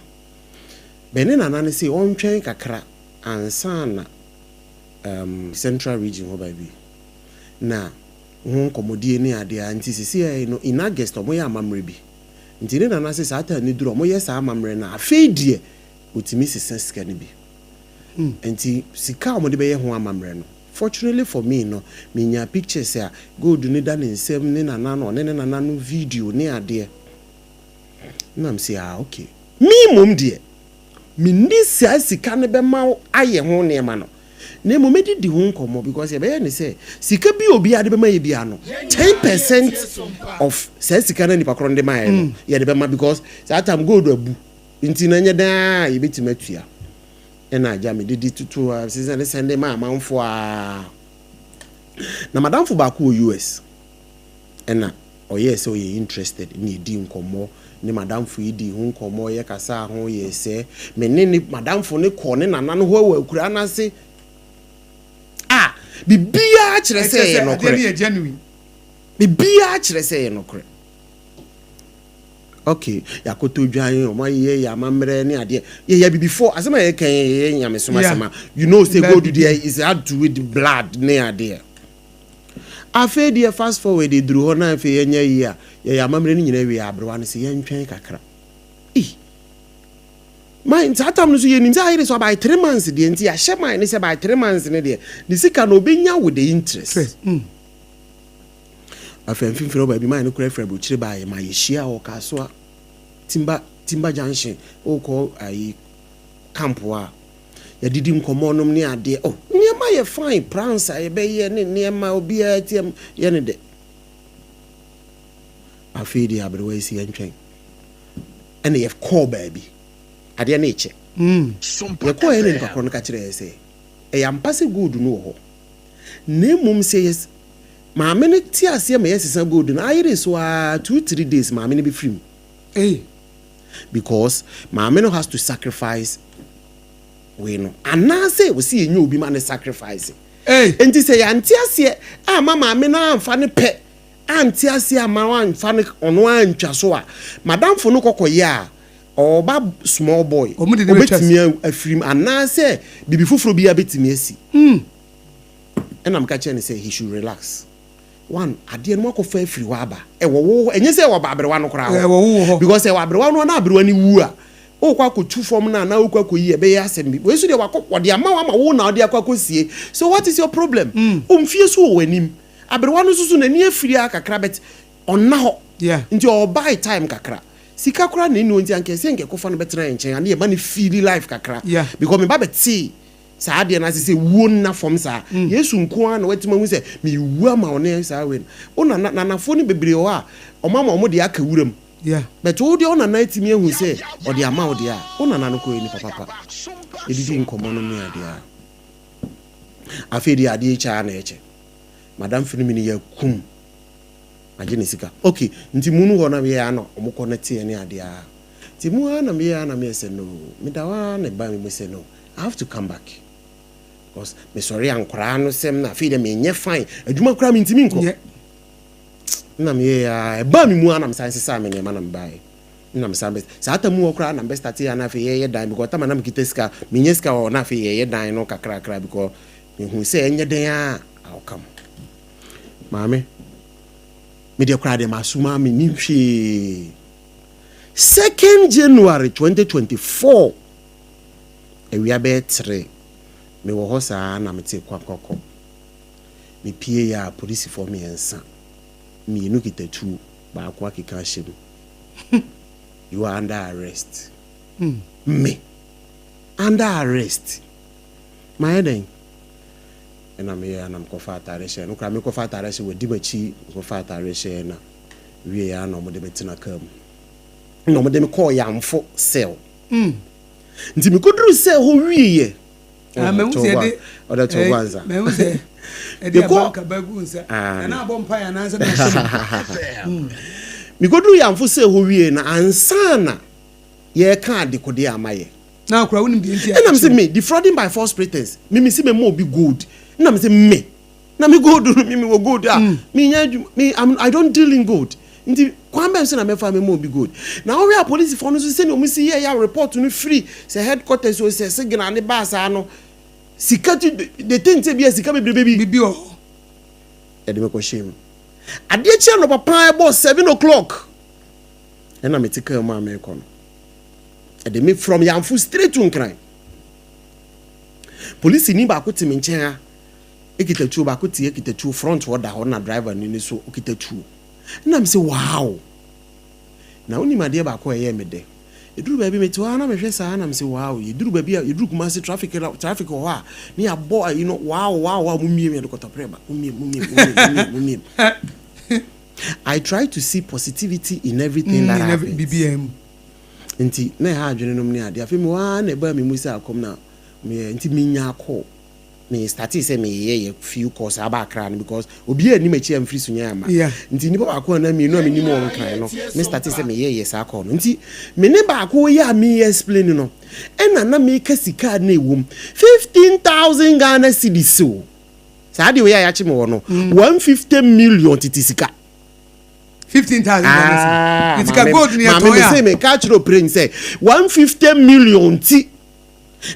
Speaker 3: Bɛ ne nana no se ɔntwɛn kakra ansa na um, Central Region hɔ baabi na ho nkɔmmɔdie ne adeɛ a, nti seesei no in August wɔyɛ amammerɛ bi. Nti ne nana se saa time no duru a wɔyɛ saa amammerɛ no a, afei deɛ ɔtumi sesa sika no bi. Nti sika a wɔde bɛyɛ ho amammerɛ no, fortunately for me no, menyaa pictures a gold no da ne nsam, ne nana no, ɔne ne nana no video ne adeɛ. Ɛna mese ah okay. Me mmom deɛ, menni saa sika no bɛma wo ayɛ ho nneɛma no, na mmom mɛdidi ho nkɔmmɔ because yɛbɛyɛ no sɛ sika bi a obiara de bɛma yɛ biara no, 10% of saa sika no a nipa korɔ no de maeɛ no, yɛde bɛma because saa time gold abu nti no ɛnyɛ dɛn ara a yɛbɛtumi atua. Ɛna agya me didi tutu a sɛ ne sɛnde ma amanfoɔ aa. Na madamfo baako wɔ US ɛna ɔyɛɛ sɛ ɔyɛ interested ɛna yɛdii nkɔmmɔ ne madamfo yi dii ho nkɔmmɔ yɛ kasaa ho yɛɛ sɛ me ne ne madamfo no kɔɔ ne nana no hɔ wɔ akuraa no ase a biribiara kyerɛ sɛ ɛyɛ nokorɛ biribiara kyerɛ sɛ ɛyɛ nokorɛ. Ok, yɛakɔtɔ dwan, wɔn ayeyɛ yɛ amammerɛ ne adeɛ. Yɛyɛ abibifoɔ, asɛm a yɛka yi yɛyɛ nyamesom asɛm a, you know say gold deɛ is hard to with blood ne adeɛ. Afei deɛ fast forward ɛduru hɔ na afei yɛnyɛ yie a, yɛyɛ amammerɛ no nyinaa wie a, aberewa no sɛ yɛntwɛn kakra. Ei! Man, saa tam no so yɛnim sɛ ayere so by 3 months deɛ nti yɛahyɛ man ne sɛ by 3 months ne deɛ ne sika no ɔbɛnya with the interest. Afei mfimfini hɔ baabi maa no kura firi aburokyire baeɛ ma yɛhyia wɔ Kasoa Timba Timba Junction wokɔ ayi camp hɔ a yɛdidi nkɔmmɔ nom ne adeɛ oh nneɛma yɛ fine plans a yɛbɛyɛ ne nneɛma obiara tiam yɛ ne dɛ afei deɛ aberewa yi si yɛntwɛn ɛna yɛkɔɔ baabi adeɛ no ekyɛ yɛkɔɔ yɛ na nipa korɔ no ka kyerɛ yɛ sɛ ɛyɛ ampa sɛ gold no wɔ hɔ na mmom sɛ yɛ maame no te aseɛ ma yɛsesa gold no ayere so aa 2-3 days maame no bɛfiri mu.
Speaker 1: Ei.
Speaker 3: Because maame no has to sacrifice wei no anaasɛ wɔsi yɛnyɛ obi ma ne sacrifice.
Speaker 1: Ei.
Speaker 3: Nti sɛ yɛante aseɛ ama maame no amfa ne pɛ ante aseɛ ama amfa ne ɔno antwa so a madamfo no kɔkɔyɛ a Ɔba small boy.
Speaker 1: Ɔmo de ne bɛtwa
Speaker 3: Obetumi afiri mu anaasɛ biribi foforɔ bi abɛtumi asi. Ɛna meka kyerɛ no sɛ he should relax. One, adeɛ no wakɔfa afiri hɔ aba. Ɛwɔ wo hɔ, ɛnyɛ sɛ ɛwɔ aberewa no koraa hɔ.
Speaker 1: Ɛwɔ wo hɔ.
Speaker 3: Because ɛwɔ aberewa no na aberewa no wu a, wokɔ akɔtu fam no a na wokɔ akɔyi, ɛbɛyɛ asɛm bi. Wei so deɛ wakɔ, wɔde ama wo ama wo na wɔde akɔ akɔsie. So what is your problem? Omfie so wɔ w'anim. Aberewa no nso so n'ani afiri a kakra, but ɔnna hɔ. Nti ɔbuy time kakra. Sika koraa na ɛni hɔ, nti anka ɛsɛ nka ɛkɔfa no bɛtena yɛn nkyɛn ane yɛma no feel life kakra. Because me ba bɛtee saa adeɛ no ase sɛ wuo nna fam saa. Yesu nko ara na watumi ahu sɛ mewu ama wo ne saa wei no. Wo nana, nanafoɔ no bebree wɔ hɔ a ɔmo ama ɔmo de aka wuram. But wo deɛ, wo nana atumi ahu sɛ ɔde ama wo deɛ a, wo nana no kɔyɛ nipa papa. Yɛdidi nkɔmmɔ no ne adeɛ a. Afei deɛ, adeɛ kyɛ a na ɛkyɛ. Madam firi mi no yɛ kum. Agye ne sika. Okay, nti mu no hɔ na meyɛ a na ɔmo kɔ no teɛ ne adeɛ a. Nti mu a na meyɛ a na meyɛ sɛ no, meda hɔ a na ɛba mi mu sɛ no, I have to come back. Because mesɔre a nkoraa no sɛm na afei deɛ menyɛ fine. Adwuma koraa mentimi nkɔ. Na meyɛ a ɛbaa mi mu a na mesan sesaa me nneɛma na mebaeɛ. Na mesan bɛ saa ta mu hɔ koraa na mbɛ start a na afei yɛyɛ dan, because tama na mekita sika, menyɛ sika wɔ hɔ, na afei yɛyɛ dan no kakrakra because mehu sɛ ɛnyɛ dan a, I'll come. Maame, me deɛ koraa deɛ masoma me nim hwee. 2nd January 2024, awia bɛyɛ 3, mewɔ hɔ saa na mete kwakɔkɔ. Mepie yɛ a, polisifoɔ mmiɛnsa, mmienu kita tuo, baako akeka ahyɛ mu. "You are under arrest." Me under arrest? Mayɛ dɛn? Ɛna meyɛ na mekɔfa atare hyɛ no koraa, mekɔfa atare hyɛ, wɔdi m'akyi, mekɔfa atare hyɛ na wie a na ɔmode me tena kaa mu na ɔmode me kɔɔ Yamfo cell. Nti mekɔduru cell hɔ wieɛ.
Speaker 1: Ah, mahu sɛ yɛde
Speaker 3: ɔde to bɔ ansa.
Speaker 1: Mahu sɛ ɛde abanka ba gu nsa na abɔ mpa yɛ anaasɛ na ahyɛ mu.
Speaker 3: Mekɔduru Yamfo cell hɔ wie na ansa na yɛreka adekodeɛ ama yɛ.
Speaker 1: Na akora wonim deɛ nti a
Speaker 3: ɛnam sɛ me defrauding by false pretense, me me si me ma obi gold, ɛnam sɛ me na me gold no, me me wɔ gold a me nya adwuma, me I don't deal in gold, nti kwan bɛn so na mɛfa me ma obi gold? Na wɔhwɛ apolisifoɔ no nso sɛnea wɔn si yɛ yɛ report no firi sɛ headquarters o, sɛ signal ne baa saa no, sika ti de te nse bi a sika bebrebe bi
Speaker 1: bibi wɔ hɔ.
Speaker 3: Yɛde me kɔ hyɛn mu. Adeɛ kyerɛ no papa, ɛbɔ 7 o'clock ɛna mete kaa mu a mekɔ no, ɛde me from Yamfo straight to Nkran. Polisi ni baako te me nkyɛn a ekita tuo, baako te ekita tuo front hɔ da hɔ, na driver ni ni so okita tuo. Ɛna mi sɛ wow, na onim adeɛ baako a ɛyɛ me dɛ, eduru baabi mete hɔ a na mehwɛ saa na mi sɛ wow, yɛduru baabi a yɛduru Kumasi, traffic na traffic wɔ hɔ a ne yɛabɔ ayi no, wow, mu mie yɛde kɔtɔpere ba, mu mie, mu mie, mu mie, mu mie, mu mie. I try to see positivity in everything that happens.
Speaker 1: Bibi mu.
Speaker 3: Nti na ɛha adwene nom ne adeɛ. Afei mi waa na ɛbaa mi mu sɛ akɔm na meyɛ, nti menya kɔ me start sɛ meyɛ yɛ few calls aba Akra no, because obi a anim akyi a mfiri so nyɛ ama. Nti nipa baako a na mmienu a menim wɔn Nkran no, me start sɛ meyɛ yɛ saa call no. Nti me ne baako yɛ a meyɛ explain no, ɛna na meka sika a na ɛwɔ mu, 15,000 Ghana cedis o. Saa deɛ oyɛ a yɛakye me wɔ no, 150 million tete sika.
Speaker 1: 15,000
Speaker 3: Ah,
Speaker 1: Ghana cedis. Nti gold ni
Speaker 3: maame
Speaker 1: ɛtɔn
Speaker 3: me
Speaker 1: ya.
Speaker 3: se me ka kyerɛ opere sɛ 150 million ti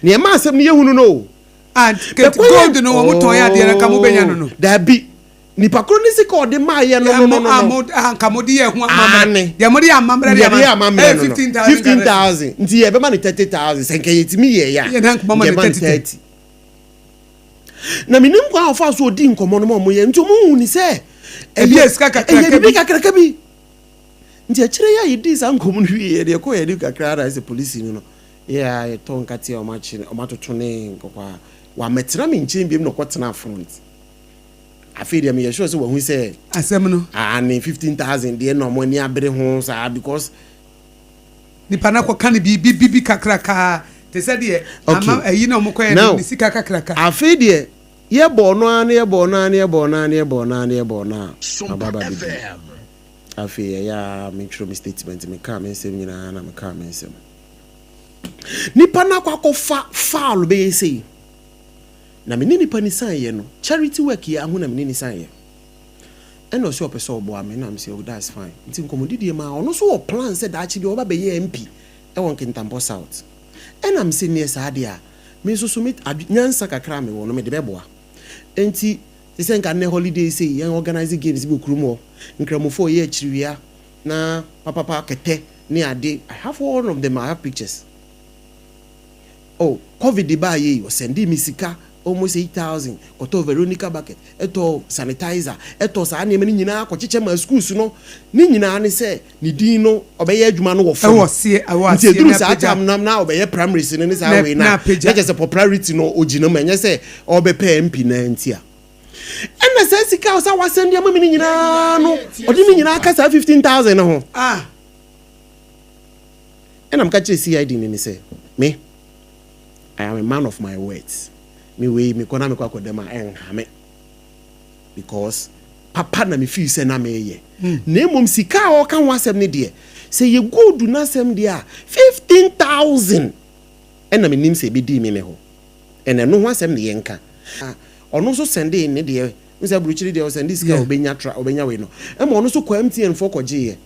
Speaker 3: nea ɛma asɛm no yɛhunu no o.
Speaker 1: Ah, gold no wɔn tɔn yɛ adeɛ na nka mo bɛnya no.
Speaker 3: Dabi, nipa koro ne sika ɔde maa yɛ no no no no.
Speaker 1: Nka mo de yɛ ho amammerɛ.
Speaker 3: Ane.
Speaker 1: Deɛ mo de yɛ amammerɛ de
Speaker 3: yɛde yɛ amammerɛ no no
Speaker 1: 15,000.
Speaker 3: 15,000, nti yɛbɛma no 30,000 sɛ nka yɛtumi yɛ yɛ a.
Speaker 1: Yɛ na nka mama no
Speaker 3: nka yɛma no
Speaker 1: 30.
Speaker 3: 30. Na menim kwan a ɔfa so ɔdi nkɔmmɔ no ma ɔmo yɛ, nti ɔmo hu ni sɛ
Speaker 1: Ebi yɛ sika kakraka
Speaker 3: ɛyɛ bibi
Speaker 1: bi.
Speaker 3: kakraka bi. Nti akyerɛ yɛ a yɛdii saa nkɔmmɔ no wie, yɛde ɛkɔ yɛde kakra na sɛ polisi no yɛ a yɛtɔ nkate a ɔmo akye, ɔmo atoto ne nkɔkɔ a wamɛtena me nkyɛn biom na ɔkɔtena front. Afei deɛ meyɛ sure sɛ wahu sɛ
Speaker 1: asɛm no
Speaker 3: ane 15,000 deɛ na ɔmo ani abere ho saa because
Speaker 1: nipa na kɔka ne biribi bibi kakraka te sɛ deɛ ama ayi na ɔmo kɔyɛ
Speaker 3: Now,
Speaker 1: ne sika kakraka.
Speaker 3: Afei deɛ yɛbɔ no ara ne yɛbɔ no ara ne yɛbɔ no ara ne yɛbɔ no ara ne yɛbɔ no a maba ba bɛdi. Afei ɛyɛ a metwerɛ me statement, mekaa me nsɛm nyinaa na mekaa me nsɛm. Nipa no akɔ akɔfa foul bɛyɛ sei na me ne nipa ni san yɛ no charity work yɛ aho na me ne ni san yɛ, ɛna ɔsɛ ɔpɛ sɛ ɔboa me na me sɛ, "Oh, that's fine." Nti nkɔmmɔdidie ma ɔno nso wɔ plan sɛ daakye bi ɔba bɛyɛ MP. Ɛwɔ Nkintampɔ South. Ɛna mese neɛ saa deɛ a, me nso so me adwe nyansa kakra a mewɔ no mede bɛboa. Enti te sɛ nka nnɛ holiday sei yɛn organise games bi wɔ kurom hɔ, Nkramofoɔ yɛ akyiriwia na papapa kɛtɛ ne ade, I have all of them, I have pictures. Oh, Covid baayɛ yi, ɔsɛndee me sika almost 8,000 kɔtɔɔ Veronica bucket, tɔɔ sanitizer, tɔɔ saa nneɛma no nyinaa kɔkyekyɛ maa schools no. Ne nyinaa ne sɛ ne din no ɔbɛyɛ adwuma no wɔ fam.
Speaker 1: Ɛwɔ seɛ, ɛwɔ
Speaker 3: Nti
Speaker 1: aseɛ
Speaker 3: ɛduru
Speaker 1: na
Speaker 3: saa
Speaker 1: apagya.
Speaker 3: time no na ɔbɛyɛ primaries no ne saa
Speaker 1: Na
Speaker 3: wei no
Speaker 1: na
Speaker 3: a, na
Speaker 1: apagya.
Speaker 3: kyerɛ sɛ popularity no ɔgyina mu, ɛnyɛ sɛ ɔrebɛpɛ MP no ara nti a. Ɛna saa sika a ɔsɛ wasɛnde ama me no nyinaa no, ɔde ne nyinaa ka saa 15,000 no ho.
Speaker 1: Ah.
Speaker 3: Ɛna meka kyerɛɛ CID no ni sɛ, Me, I am a man of my words. Me wei mekɔ na mekɔ akɔda mu a, ɛnha me because papa na me feel sɛ na meyɛ. Na mmom sika a ɔreka ho asɛm no deɛ, sɛ ɛyɛ gold no asɛm deɛ a, 15,000 ɛna menim sɛ ɛbɛdii me me hɔ. And ɛno ho asɛm na yɛnka. Ɔno nso sɛndee ne deɛ, wohu sɛ aburokyire deɛ ɔsɛnde sika a ɔbɛnya tra, ɔbɛnya wei no. Ɛma ɔno nso kɔɔ MTN foɔ kɔgyeeɛ.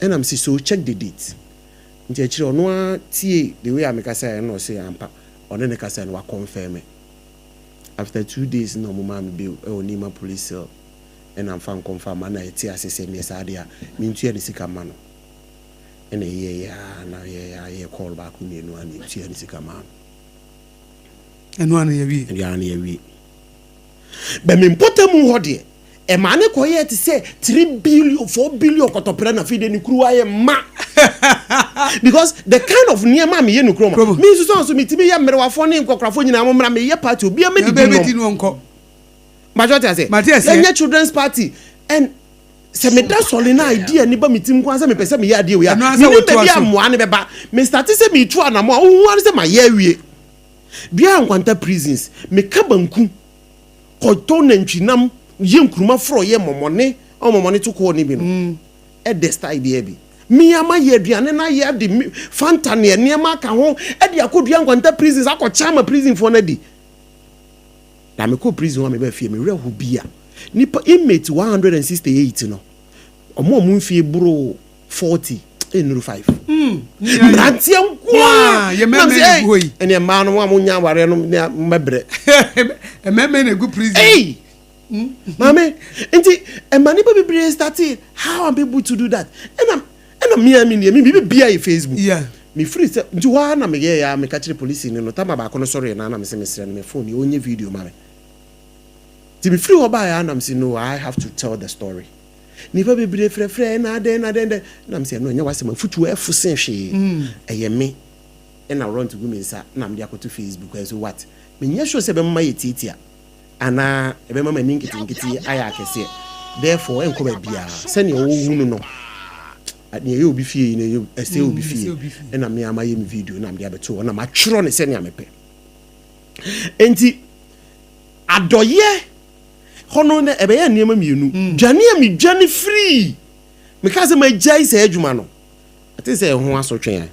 Speaker 3: Ɛna mese so check the date nti akyire ɔno ara tiee the way a me kasaeɛ no na ɔse ampa ɔne no kasaeɛ no wa confirm after 2 days na ɔmo maa me bail ɛwɔ Nima police cell ɛna mfa nkɔ mfa mma na yɛte ase sɛ neɛ saa deɛ a mentua ne sika mma no ɛna ɛyɛɛyɛ aa na yɛyɛ a yɛyɛ call baako mmienu a na yɛtua ne sika maa no.
Speaker 1: Ɛno ara na yɛawie.
Speaker 3: Ɛno ara na yɛawie. But me mpɔtamu hɔ deɛ, ɛmaa ne kɔyɛɛ te sɛ 3 billion, 4 billion kɔtɔprɛ na afei deɛ ne kuruwa ayɛ ma. Because the kind of nneɛma a meyɛ no kurom a, me nso so nso metumi yɛ mmerewafoɔ ne nkɔkorafoɔ nyinaa mo mmra meyɛ party obiara mɛdidi nom. Mpakyɛ wote aseɛ?
Speaker 1: Mate aseɛ.
Speaker 3: Yɛnyɛ children's party and sɛ meda sɔre na idea ne ba me tirim nko ara sɛ mepɛ sɛ meyɛ adeɛ wei a,
Speaker 1: Ɛno ara sɛ
Speaker 3: menim
Speaker 1: wotoa
Speaker 3: baabi a
Speaker 1: so.
Speaker 3: mmoa no bɛba. Me starte sɛ meretu anamɔ a, wohu ara ne sɛ mayɛ awie. Dua Nkwanta prisons, meka banku, kɔtɔ nantwinam, yɛ nkuruma frɔyɛ, mɔmɔne, ɔn mɔmɔne to kɔɔ ne bi no, ɛdɛ style biara bi. Me ara mayɛ aduane no ayɛ de Fanta ne nneɛma aka ho de akɔ Dua Nkwanta prisons akɔkyɛ ama prisonfoɔ no adi. Na mekɔɔ prison hɔ a mebaa fie, me werɛ ho bi a, nipa inmate 168 no, wɔn a wɔn mfie boro 40 nnuru 5. Mmeranteɛ nko ara.
Speaker 1: Yɛ mmarima na egu hɔ yi.
Speaker 3: Ɛnna mmaa no wɔn a wɔnya awareɛ no ne mmɛbrɛ.
Speaker 1: Mmarima na egu prison.
Speaker 3: Ei! Maame, nti ɛma nipa bebree startee how I'm able to do that. Ɛna ɛna mmea mi nie mi biribi bia yɛ Facebook.
Speaker 1: Yeah.
Speaker 3: Me firi sɛ nti hɔ ara na meyɛɛ ya meka kyerɛ polisi no no tama baako no sɔreɛ na na mese mesrɛ no me phone yi ɔnyɛ video ma me. Nti me firi hɔ baeɛ ara na mese no I have to tell the story. Nnipa bebree frɛfrɛɛ na adɛn na adɛn dɛn na mese ɛno ɛnyɛ w'asɛm afutuo ɛfo sen hwee ɛyɛ me ɛna rɔnt gu me nsa na mede akɔto Facebook and so what menyɛ sure sɛ ɛbɛma mayɛ tiatia anaa ɛbɛma m'ani nketenkete yi ayɛ akɛseɛ therefore ɛnkɔ baabiara sɛnea wohu no no nea ɛyɛ obi fie yi na ɛyɛ ɛsɛ obi fie ɛna me ara mayɛ me video na mede abɛto hɔ na matwerɛ no sɛnea mepɛ enti adɔyɛ Hɔ no na ɛbɛyɛ nneɛma mmienu. Mm. Dwane a medwane firii. Mekaa sɛ magyae saa adwuma no. Ate sɛ ɛho asotwe
Speaker 1: a.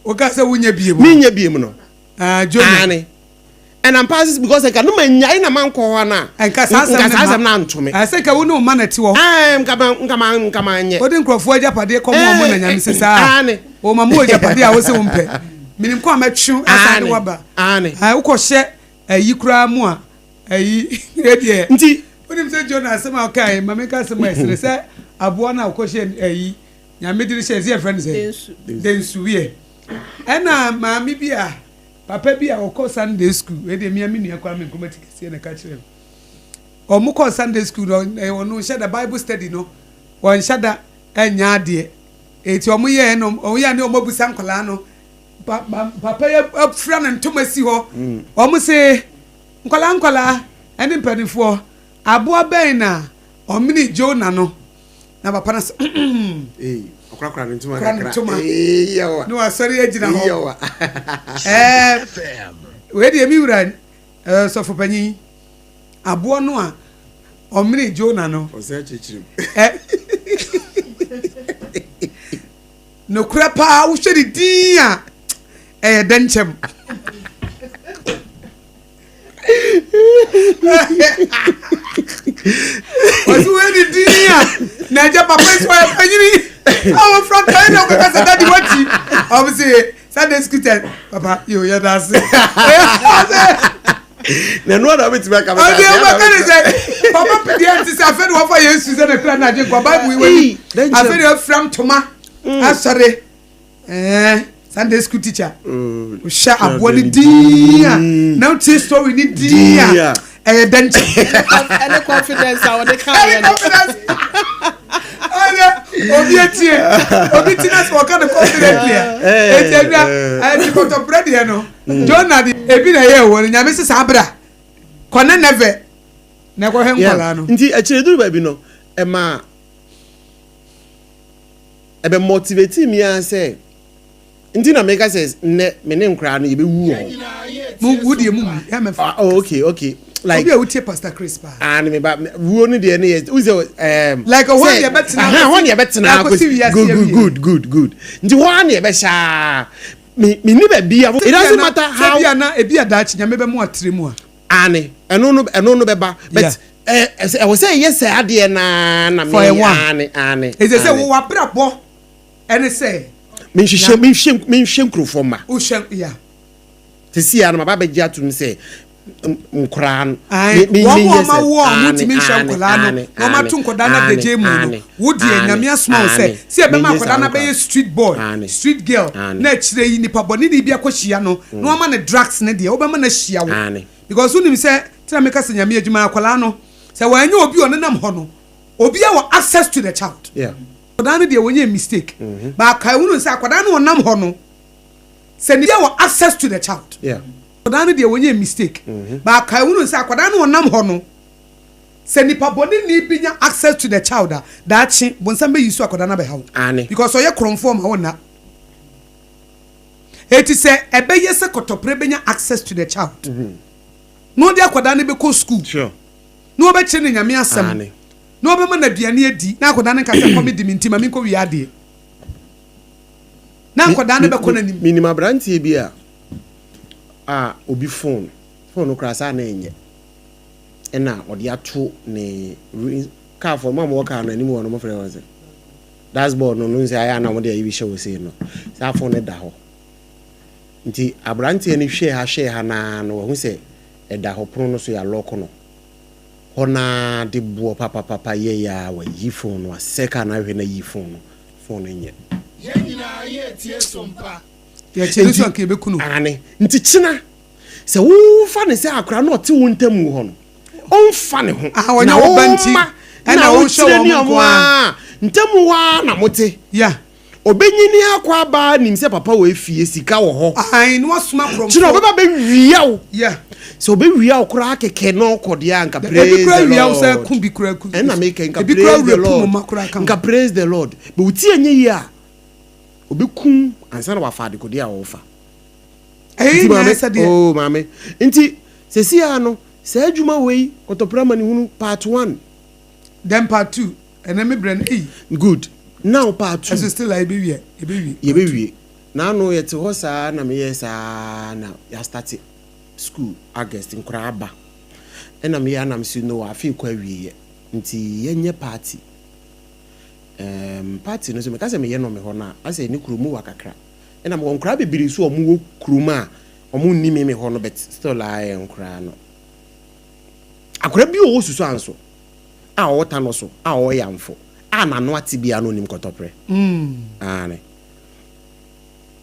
Speaker 1: Woka sɛ wonyɛ biem.
Speaker 3: Menyɛ biem no.
Speaker 1: Ah, Jonah.
Speaker 3: Aane. Ɛna mpa ase because nka no manyae na mankɔ hɔ ana.
Speaker 1: Nka saa
Speaker 3: asɛm no anto me.
Speaker 1: Ɛsɛ nka wo ne wo ma na te hɔ.
Speaker 3: Ɛɛ nka ma nka ma nka ma nyɛ.
Speaker 1: Wode nkurɔfoɔ agyapadeɛ kɔma wɔn na nyame sɛ saa.
Speaker 3: Aane.
Speaker 1: Wɔn ma mo agyapadeɛ a wose wo mpɛ. Menim kɔ a mɛtwe asan de waba.
Speaker 3: Aane.
Speaker 1: Wokɔhyɛ ayi koraa mu a ayi deɛ.
Speaker 3: Nti.
Speaker 1: Wonim sɛ Jonah asɛm a ɔkae ma menka asɛm a ɛsene sɛ aboa no a ɔkɔhyɛ ayi nyame de no hyɛ ɛsɛ yɛfrɛ no sɛ densu wiɛ ɛna maame bi a papa bi a ɔkɔ Sunday school ɛdeɛ mea me nua Kwame Nkrumah ti kɛseɛ na ɛka kyerɛ me ɔmo kɔ Sunday school no ɔno nhyɛ da Bible study no ɔnhyɛ da ɛnyɛ adeɛ eti ɔmo yɛ no ɔmo yɛ ne ɔmo abusa nkwadaa no Papa yi afura ne ntoma si hɔ. Wɔn se, Nkwadaa nkwadaa ne mpanimfoɔ, aboa bɛn na ɔmene Jonah no? Na papa no sɛ,
Speaker 3: Ee, ɔkorakora ne ntoma
Speaker 1: kakra. Kora ne ntoma.
Speaker 3: Ee, yawa.
Speaker 1: Na wasɔre agyina hɔ. Yawa. Ɛɛ, wei deɛ mi wura ɛɛ sɔfo panyin, aboa no a ɔmene Jonah no.
Speaker 3: Ɔsɛ kyekyere mu.
Speaker 1: Ɛ. Nokorɛ paa wohwɛ ne din a ɛyɛ dɛnkyɛm. Ɔsi wohwɛ ne din a na agya papa yi sɛ ɔyɛ panyini. Ɔmo fura ntoma na ɔkaka sɛ daddy wakyi. Ɔmo se Sunday school tɛ papa yoo yɛ da ase.
Speaker 3: Na ɛno na wobɛtumi aka
Speaker 1: bɛka ase. Ɔde ɔbɛka ne sɛ papa deɛ nti sɛ afei de wɔfa Yesu sɛ ne kra na agye nkwa Bible yi wani. Afei de wafira ntoma asɔre. Ɛɛ Sunday school teacher. Wohyɛ aboa ne din a na wotie story ne din a ɛyɛ dɛ nkyɛn.
Speaker 2: Ɛne confidence a wɔde ka yɛ no.
Speaker 1: Ɛne confidence. Ɛyɛ obi etie obi ti na sɛ ɔka no confidently a eti ɛnua ɛti kɔtɔpere deɛ no Jonah de ebi na ɛyɛ wɔ no nyame sisa abira kɔ ne nɛvɛ na ɛkɔhwɛ nkɔlaa no.
Speaker 3: Nti akyire duru baabi no ɛma ɛbɛ motivate mi ara sɛ nti na meka sɛ nnɛ me ne nkoraa no yɛbɛwu wɔ
Speaker 1: hɔ. Mo wu deɛ mo wu yɛ mɛfa.
Speaker 3: Ah, oh, okay okay
Speaker 1: like obi a wotie Pastor Chris paa.
Speaker 3: Ah ne me ba wuo no deɛ ne yɛ wo sɛ
Speaker 1: ɛɛm. Like hɔ ne yɛbɛtena
Speaker 3: hɔ ne yɛbɛtena akɔsi good good good good good nti hɔ ara ne yɛbɛhyɛ aa me me ni baabi a it doesn't matter how.
Speaker 1: Sɛ bi a na ebi a daakye nyame bɛmo atire mu a.
Speaker 3: Aane ɛno no ɛno no bɛba but ɛwɔ sɛ ɛyɛ sɛ adeɛ naa na me aane aane.
Speaker 1: Ɛsɛ sɛ wo wabrabɔ ɛne sɛ.
Speaker 3: Menhwehwɛ menhwɛ menhwɛ nkurɔfoɔ mma.
Speaker 1: Wohwɛ ya.
Speaker 3: Sisi a no maba abɛgye atum sɛ nkoraa no.
Speaker 1: Ae wɔn a wɔn awo a wɔn ntumi nhwɛ nkwadaa no na wɔn ato nkwadaa no adagya mu no wo deɛ nyame asoma wo sɛ sɛ yɛbɛma akwadaa no abɛyɛ street boy street girl na akyire yi nipa bɔne ni bi akɔhyia no na wɔama no drugs no deɛ wobɛma no ahyia wo because wonim sɛ tena meka sɛ nyame adwuma akwadaa no sɛ wɔanyɛ obi ɔnenam hɔ no obi a wɔ access to the child akwadaa no deɛ wɔnyɛ mistake baaka ehunu sɛ akwadaa no ɔnam hɔ no sɛ ne wɔ access to the child akwadaa no deɛ wɔnyɛ mistake baaka ehunu sɛ akwadaa no ɔnam hɔ no sɛ nipa bɔne ni bi nya access to the child a daakye bonsam bɛyi so akwadaa no abɛha wo because ɔyɛ korɔmfoɔ ma wo nna eti sɛ ɛbɛyɛ sɛ kɔtɔpere bɛnya access to the child na ɔde akwadaa no bɛkɔ school na ɔbɛkyerɛ ne nyame asɛm na ɔbɛma no aduane adi na akwadaa no nka sɛ kɔme di me nti ma menkɔ wie adeɛ na akwadaa no bɛkɔ n'anim.
Speaker 3: Menim aberanteɛ bi a a obi phone phone no koraa saa na ɛnyɛ ɛna ɔde ato ne car fo mo a mowɔ car no anim hɔ no mofrɛ wɔn sɛ dashboard no no nsɛ ayɛ a na wɔde ayi bi hyɛ wɔ sei no saa phone no da hɔ nti aberanteɛ no hwɛɛ ha hwɛɛ ha naa no wahu sɛ ɛda hɔ pono no so yɛ alɔko no hɔ naa de boɔ papapapa yɛyɛ a wayi phone no asɛ car no ahwɛ no ayi phone no phone no nyɛ.
Speaker 4: Yɛn nyinaa yɛretie Sompa.
Speaker 1: Yɛkyerɛ so anka yɛbɛku no.
Speaker 3: Aane, nti kyena sɛ wofa no sɛ akora na ɔte wo ntamu hɔ no, ɔmfa ne ho, na wo mma na wokyerɛ ne ɔmo a, ntamu hɔ ara na mote. Ɔbɛnyini akɔ aba ara nim sɛ papa wɔ efie, sika wɔ hɔ. Kyena ɔbɛba bɛwia wo. Sɛ ɔbɛwia wo koraa kɛkɛ na ɔkɔ deɛ a nka praise the Lord. Ɛna meka nka praise the Lord. Nka praise the Lord. But wo ti anyɛ yie a, ɔbɛkum ansa na wafa adekodeɛ a ɔrefa. Nti maame, oh maame, nti sɛsi ara no, saa adwuma wei, Kɔtɔpere Amanehunu part one.
Speaker 1: Then part two, ɛnɛ me brɛ no ei.
Speaker 3: Good, now part two.
Speaker 1: Ɛso still a yɛbɛwie, yɛbɛwie.
Speaker 3: Yɛbɛwie. N'ano yɛte hɔ saa na meyɛɛ saa na yɛastarte school August, nkoraa aba. Ɛna meyɛɛ a na mese no afe rekɔ awieɛ nti yɛnyɛ party. Erm party no nso meka sɛ meyɛ no me hɔ no a asɛ ne kurom wa kakra. Ɛna mewɔ nkoraa bebree nso a ɔmo wɔ kurom a ɔmo nni me me hɔ no but still a ɛyɛ nkoraa no. Akwadaa bi a ɔwɔ Susuanso a ɔwɔ Tano so a ɔwɔ Yamfo a n'ano ate biara no ɔnim kɔtɔprɛ. Aane.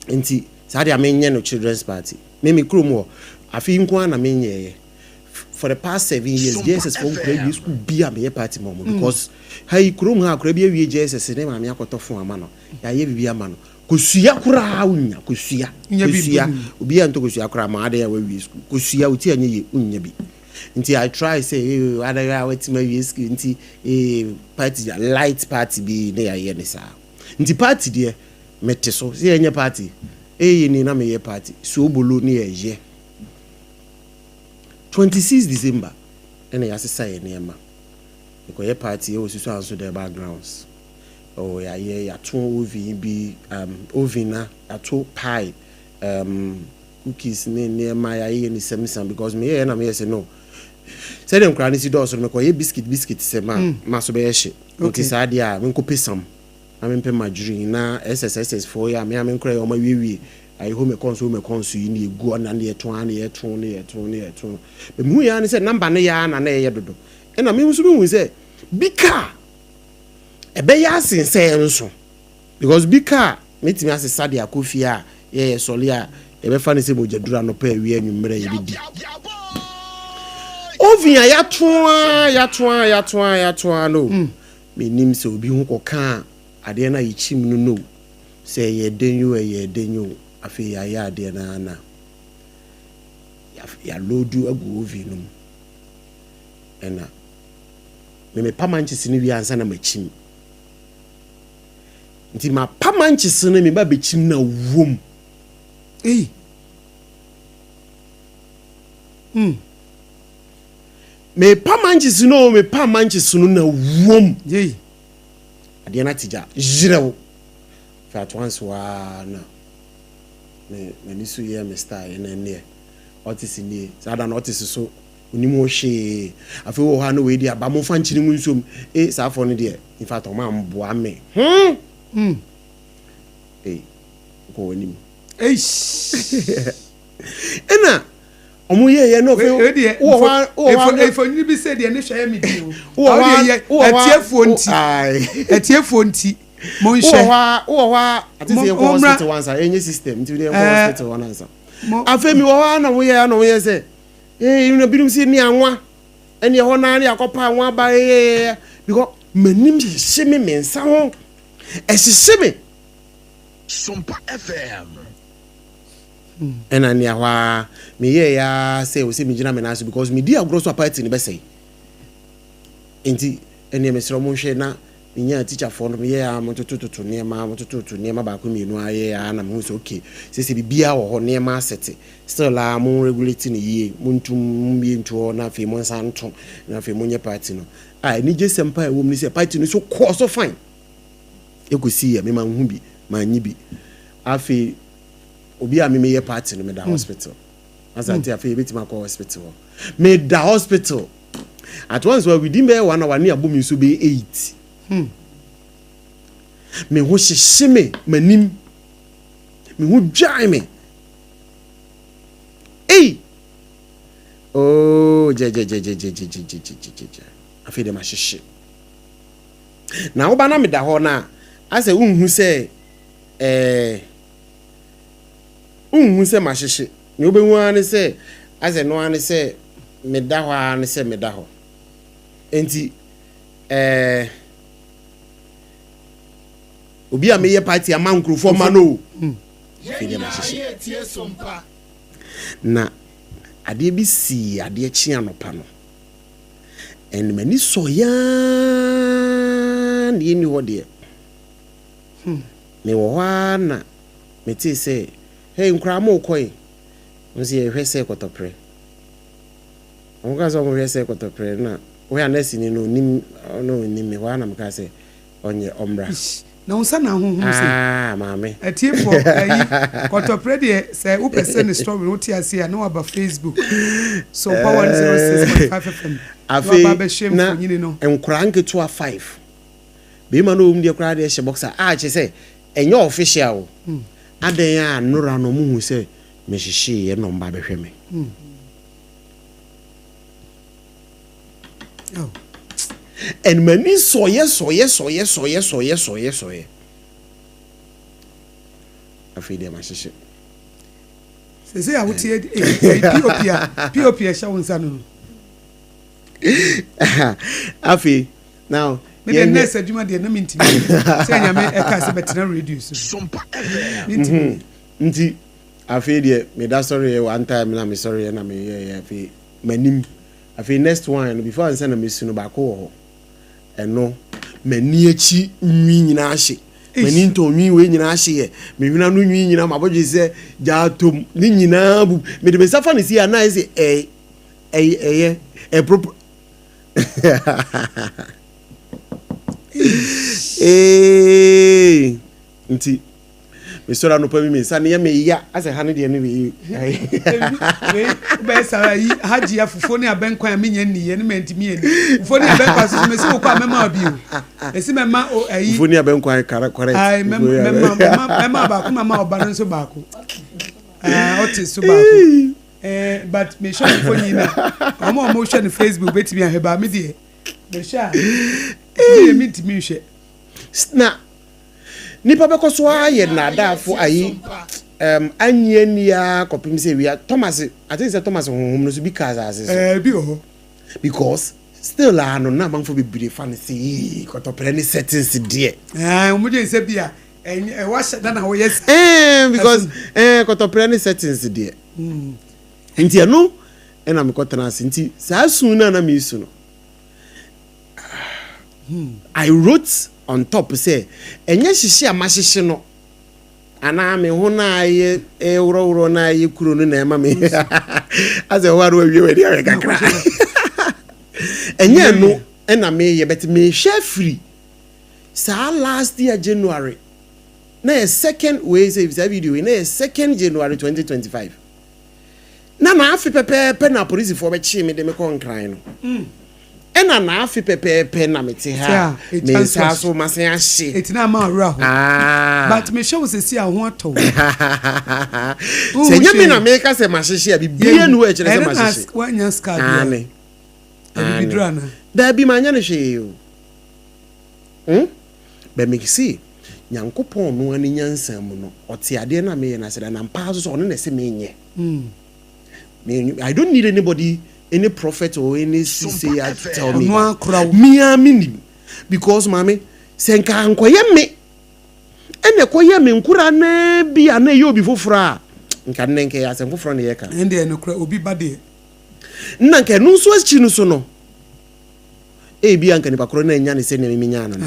Speaker 3: Nti saa deɛ a menyɛ no children's party. Me me kurom hɔ afe yi nko ara na menyɛeɛ. For the past 7 years JSS foɔ nkura awie school bi a meyɛ party ma wɔn because ha yi kurom ha akwadaa bi awie JSS ne maame akɔtɔ phone ama no yɛayɛ biribi ama no kosua koraa wonya kosua kosua obi a ntɔ kosua koraa ma adeɛ a wawie school kosua oti anyɛ yie wonya bi nti I try sɛ ee adeɛ a watumi awie school nti ee party light party bi ne yɛayɛ ne saa nti party deɛ mete so sɛ yɛnyɛ party ee ni na meyɛ party soobolo ne yɛyɛ 26 December ɛna yɛasesa yɛ nneɛma yɛkɔyɛ party ɛwɔ Susuanso Durbar grounds oh yɛayɛ yɛato oven bi oven na yɛato pie cookies ne nneɛma yɛayɛ ne sɛmsam because meyɛyɛ na meyɛ sɛ no sɛdeɛ nkwadaa no si dɔɔso no mekɔyɛ biscuit biscuit sɛ ma ma so bɛyɛ hye nti saa deɛ a menkɔpɛ sam. Na mempɛ margarine na SSSS foɔ yi a me a me nkora yi wɔn awiewie ayi home econs home econs yi na egu hɔ na ne yɛto ara na yɛto na yɛto na yɛto. But mehu yɛ ara ne sɛ number no yɛ ara na na ɛyɛ dodo. Ɛna me nso mehu sɛ bi car ɛbɛyɛ asen sɛ ɛnso because bi car mɛtumi asesa de akɔ fie a yɛyɛ sɔle a yɛbɛfa no sɛ mogyaduru anɔpa awia anwummerɛ yɛbɛdi. Oven a yɛato ara yɛato ara yɛato ara yɛato ara no. Mm. Mennim sɛ obi ho kɔkaa adeɛ no a yɛkyim no no o, sɛ ɛyɛɛ dɛn o, ɛyɛɛ dɛn o, afei yɛayɛ adeɛ no ara na yɛaloodu agu oven no mu. Ɛna me mepa mankyese no wie ansa na makyim. Nti mapa mankyese no meba bɛkyim na wom.
Speaker 1: Ei. Mm.
Speaker 3: Mepa mankyese no o, mepa mankyese no na wom.
Speaker 1: Yei.
Speaker 3: Adeɛ no ate gya yerɛw. Afei at once waa na me m'ani so yɛɛ me style ɛna ɛneɛ ɔtese nie. Saa da no ɔtese so onim ho hwee. Afei wɔ hɔ a na wei deɛ aba momfa nkyene ngu nsuom. E saa afɔ no deɛ in fact ɔmo amboa me. Hmm.
Speaker 1: Mm.
Speaker 3: Ei wokɔ w'anim.
Speaker 1: Eish.
Speaker 3: Ɛna Ɔmo yɛ yɛ no afei
Speaker 1: Wei deɛ
Speaker 3: wowɔ hɔ a wowɔ hɔ a
Speaker 1: mfonini bi sɛ deɛ ne hwɛ yɛ me di o.
Speaker 3: Wowɔ hɔ a
Speaker 1: Awo deɛ
Speaker 3: wowɔ hɔ a
Speaker 1: atiefoɔ nti atiefoɔ nti mo nhwɛ.
Speaker 3: Wowɔ hɔ a wowɔ hɔ a ate sɛ yɛnkɔ hospital wansa yɛnyɛ system nti yɛnkɔ hospital hɔ nansa. Afei mi wɔ hɔ a na mo yɛ a na mo yɛ sɛ ee na binom si ne anwa ɛne ɛhɔ naa ne akɔpa anwa aba ee because m'anim hyehye me me nsa ho ɛhyehye me.
Speaker 4: Sompa FM.
Speaker 3: Ɛna nea hɔ ara meyɛɛ ara sɛ ɛwɔ sɛ megyina me nan so because medi agorɔ so a party no bɛsɛe. Nti ɛneɛ mesrɛ mo nhwɛ na menyaa teacherfoɔ no meyɛɛ ara mototototo nneɛma motototo nneɛma baako mmienu ara yɛɛ ara na mehu sɛ okay sɛsɛ biribiara wɔ hɔ nneɛma asɛte still ara mo regulate no yie montum mommie nto hɔ na afei monsan nto na afei monyɛ party no. A anigyesɛm paa ɛwɔ mu ne sɛ party no so kɔɔ so fine ɛkɔsiiɛ me manhu bi mannye bi afei Obi a me meyɛ party no meda hospital. Asa nti afei yɛbɛtumi akɔ hospital hɔ. Meda hospital. At once wa within bɛyɛ one hour ne abɔ me nsuo bɛyɛ eight.
Speaker 1: Hmm.
Speaker 3: Me ho hyehye me m'anim. Me ho dwae me. Ei! Oh, gyɛgyɛgyɛgyɛgyɛgyɛgyɛgyɛgyɛ. Afei deɛ mahyehye. Na woba na meda hɔ no a, asɛ wonhu sɛ ɛɛ. Wonhu sɛ mahyehye. Nea wobɛhu ara ne sɛ, asɛ ɛno ara ne sɛ meda hɔ ara ne sɛ meda hɔ. Enti, ɛɛ, obi a meyɛ party ama nkurɔfoɔ ma no o. Afei deɛ mahyehye. Na adeɛ bi sii adeɛ kye anɔpa no, and m'ani sɔeɛ ara na ɛnni hɔ deɛ. Mewɔ hɔ ara na metee sɛ, Hey, nkoraa morekɔ ɛ? Wɔn se, Yɛrehwɛ sɛ kɔtɔprɛ. Wɔkaa sɛ wɔrehwɛ sɛ kɔtɔprɛ na wohwɛ a nɛɛseni no ɔnnim, na ɔnnim me. Hɔ ara na mekaa sɛ, Ɔnyɛ, ɔmmra.
Speaker 1: Ish, na wo nsa na ahonhom sei.
Speaker 3: Ah, maame.
Speaker 1: Atiefoɔ, ayi, kɔtɔprɛ deɛ sɛ wopɛ sɛ ne story no wote aseɛ a na waba Facebook, Sompa 106.5 FM, na
Speaker 3: Afei,
Speaker 1: waba abɛhwɛ
Speaker 3: na
Speaker 1: mfonini no.
Speaker 3: nkoraa nketewa five Bɛrima no a ɔwɔ mu deɛ koraa deɛ hyɛ boxer a kyerɛ sɛ ɛnyɛ official o. Adɛn a nnora no ɔmo hu sɛ me hyehyeeɛ na ɔmo ba bɛhwɛ me. And m'ani sɔeɛ sɔeɛ sɔeɛ sɔeɛ sɔeɛ sɔeɛ sɔeɛ. Afei deɛ mahyehye.
Speaker 1: Sese a wote ɛyi POP a POP ɛhyɛ wo nsa no no.
Speaker 3: Afei Now,
Speaker 1: Me deɛ nurse adwuma deɛ na mentumi sɛ nyame ɛka sɛ bɛtena radio so mentumi
Speaker 3: mhm. nti afei deɛ meda sɔreɛ one time na mesɔreɛ na meyɛyɛ afei m'anim afei next one no before ansa na mesu no baako wɔ hɔ ɛno m'ani akyi nwi nyinaa hye m'ani ntɔn nwi wei nyinaa hye yɛ mehwena no nwi nyinaa mabɔdwe sɛ gyaa tom ne nyinaa bu mede me nsa fa ne si a na ayɛ sɛ ɛyɛ ɛyɛ ɛpropro Eeii nti Mesɔre anɔpa bi me nsa no yɛ me ya asɛ ha no deɛ no wei.
Speaker 1: Wei wobɛyɛ saa yi hagye ya fufuo ne abɛnkwan a menya nni yɛ ne mantumi ani. Fufuo ne abɛnkwan so so mesi wokɔ a mɛma bi o. Mesi mɛma o ayi.
Speaker 3: Fufuo ne abɛnkwan correct.
Speaker 1: Ayi mɛma mɛma baako mɛma ɔba no nso baako. Ɔte so baako. Eh, but mehwɛ mfonyin na wɔn a wɔhwɛ no Facebook betumi ahwɛ ba me deɛ mehwɛ a me deɛ mentumi nhwɛ.
Speaker 3: Na nipa bɛkɔ so ara ayɛ nnaadaafo ayi um, annye anni ara kɔpem sɛ wia Thomas I think sɛ Thomas honhom no so bi ka asase so.
Speaker 1: Ɛɛ bi wɔ hɔ.
Speaker 3: Because still a no na amanfo bebree fa no sɛ yii kɔtɔprɛ ne settings deɛ.
Speaker 1: Ɛɛ wɔn gye nsɛ bi a ɛnyɛ ɛwɔ ahyɛ da na wɔyɛ sa.
Speaker 3: Ɛɛ because ɛɛ kɔtɔprɛ ne settings deɛ. Nti ɛno ɛna mekɔtena ase nti saa su no a na mesu no I wrote on top sɛ ɛnyɛ hyehye a mahyehye no anaa me ho no a ɛyɛ ɛworɔworɔ no a ɛyɛ kuro no na ɛma me asɛ hɔ a na wawie w'ani ahwɛ kakra ɛnyɛ ɛno ɛna meyɛ but mehwɛ afiri saa last year January na yɛ second wei sɛ saa video wei na yɛ second January 2025 na n'afe pɛpɛɛpɛ na apolisifoɔ bɛkyee me de me kɔ Nkran no ɛna n'afe pɛpɛɛpɛ na mete ha a me nsa so masen ahye.
Speaker 1: Eti na ama awura hɔ.
Speaker 3: Ah.
Speaker 1: But mehwɛ wo sɛsi a ho atɔ wo.
Speaker 3: Sɛ nyɛ me na meka sɛ mahyehye a biribiara ni hɔ a ɛkyerɛ sɛ mahyehye.
Speaker 1: Ɛne na wanya sika bi.
Speaker 3: Aane.
Speaker 1: Abibiduro ana?
Speaker 3: Daabi manyɛ no hwee o. Hmm? But me se Nyankopɔn ɔno ara ne nyansa mu no ɔte adeɛ no a meyɛ no ase na ampa ara nso sɛ ɔno na ɛse menyɛ. Me, I don't need anybody, any prophet or any soothsayer to tell me that. Me ara me nim. Because maame, sɛ nka ankɔyɛ me ɛna ɛkɔyɛ me nkora naa bi a na ɛyɛ obi foforɔ a, nka nnɛ nka ɛyɛ asɛm foforɔ na yɛka.
Speaker 1: Ɛndeɛ nokorɛ obi ba deɛ.
Speaker 3: Nna nka ɛno nso akyi no so no, ebia anka nipa korɔ no annya no sɛnea me menyaa no no.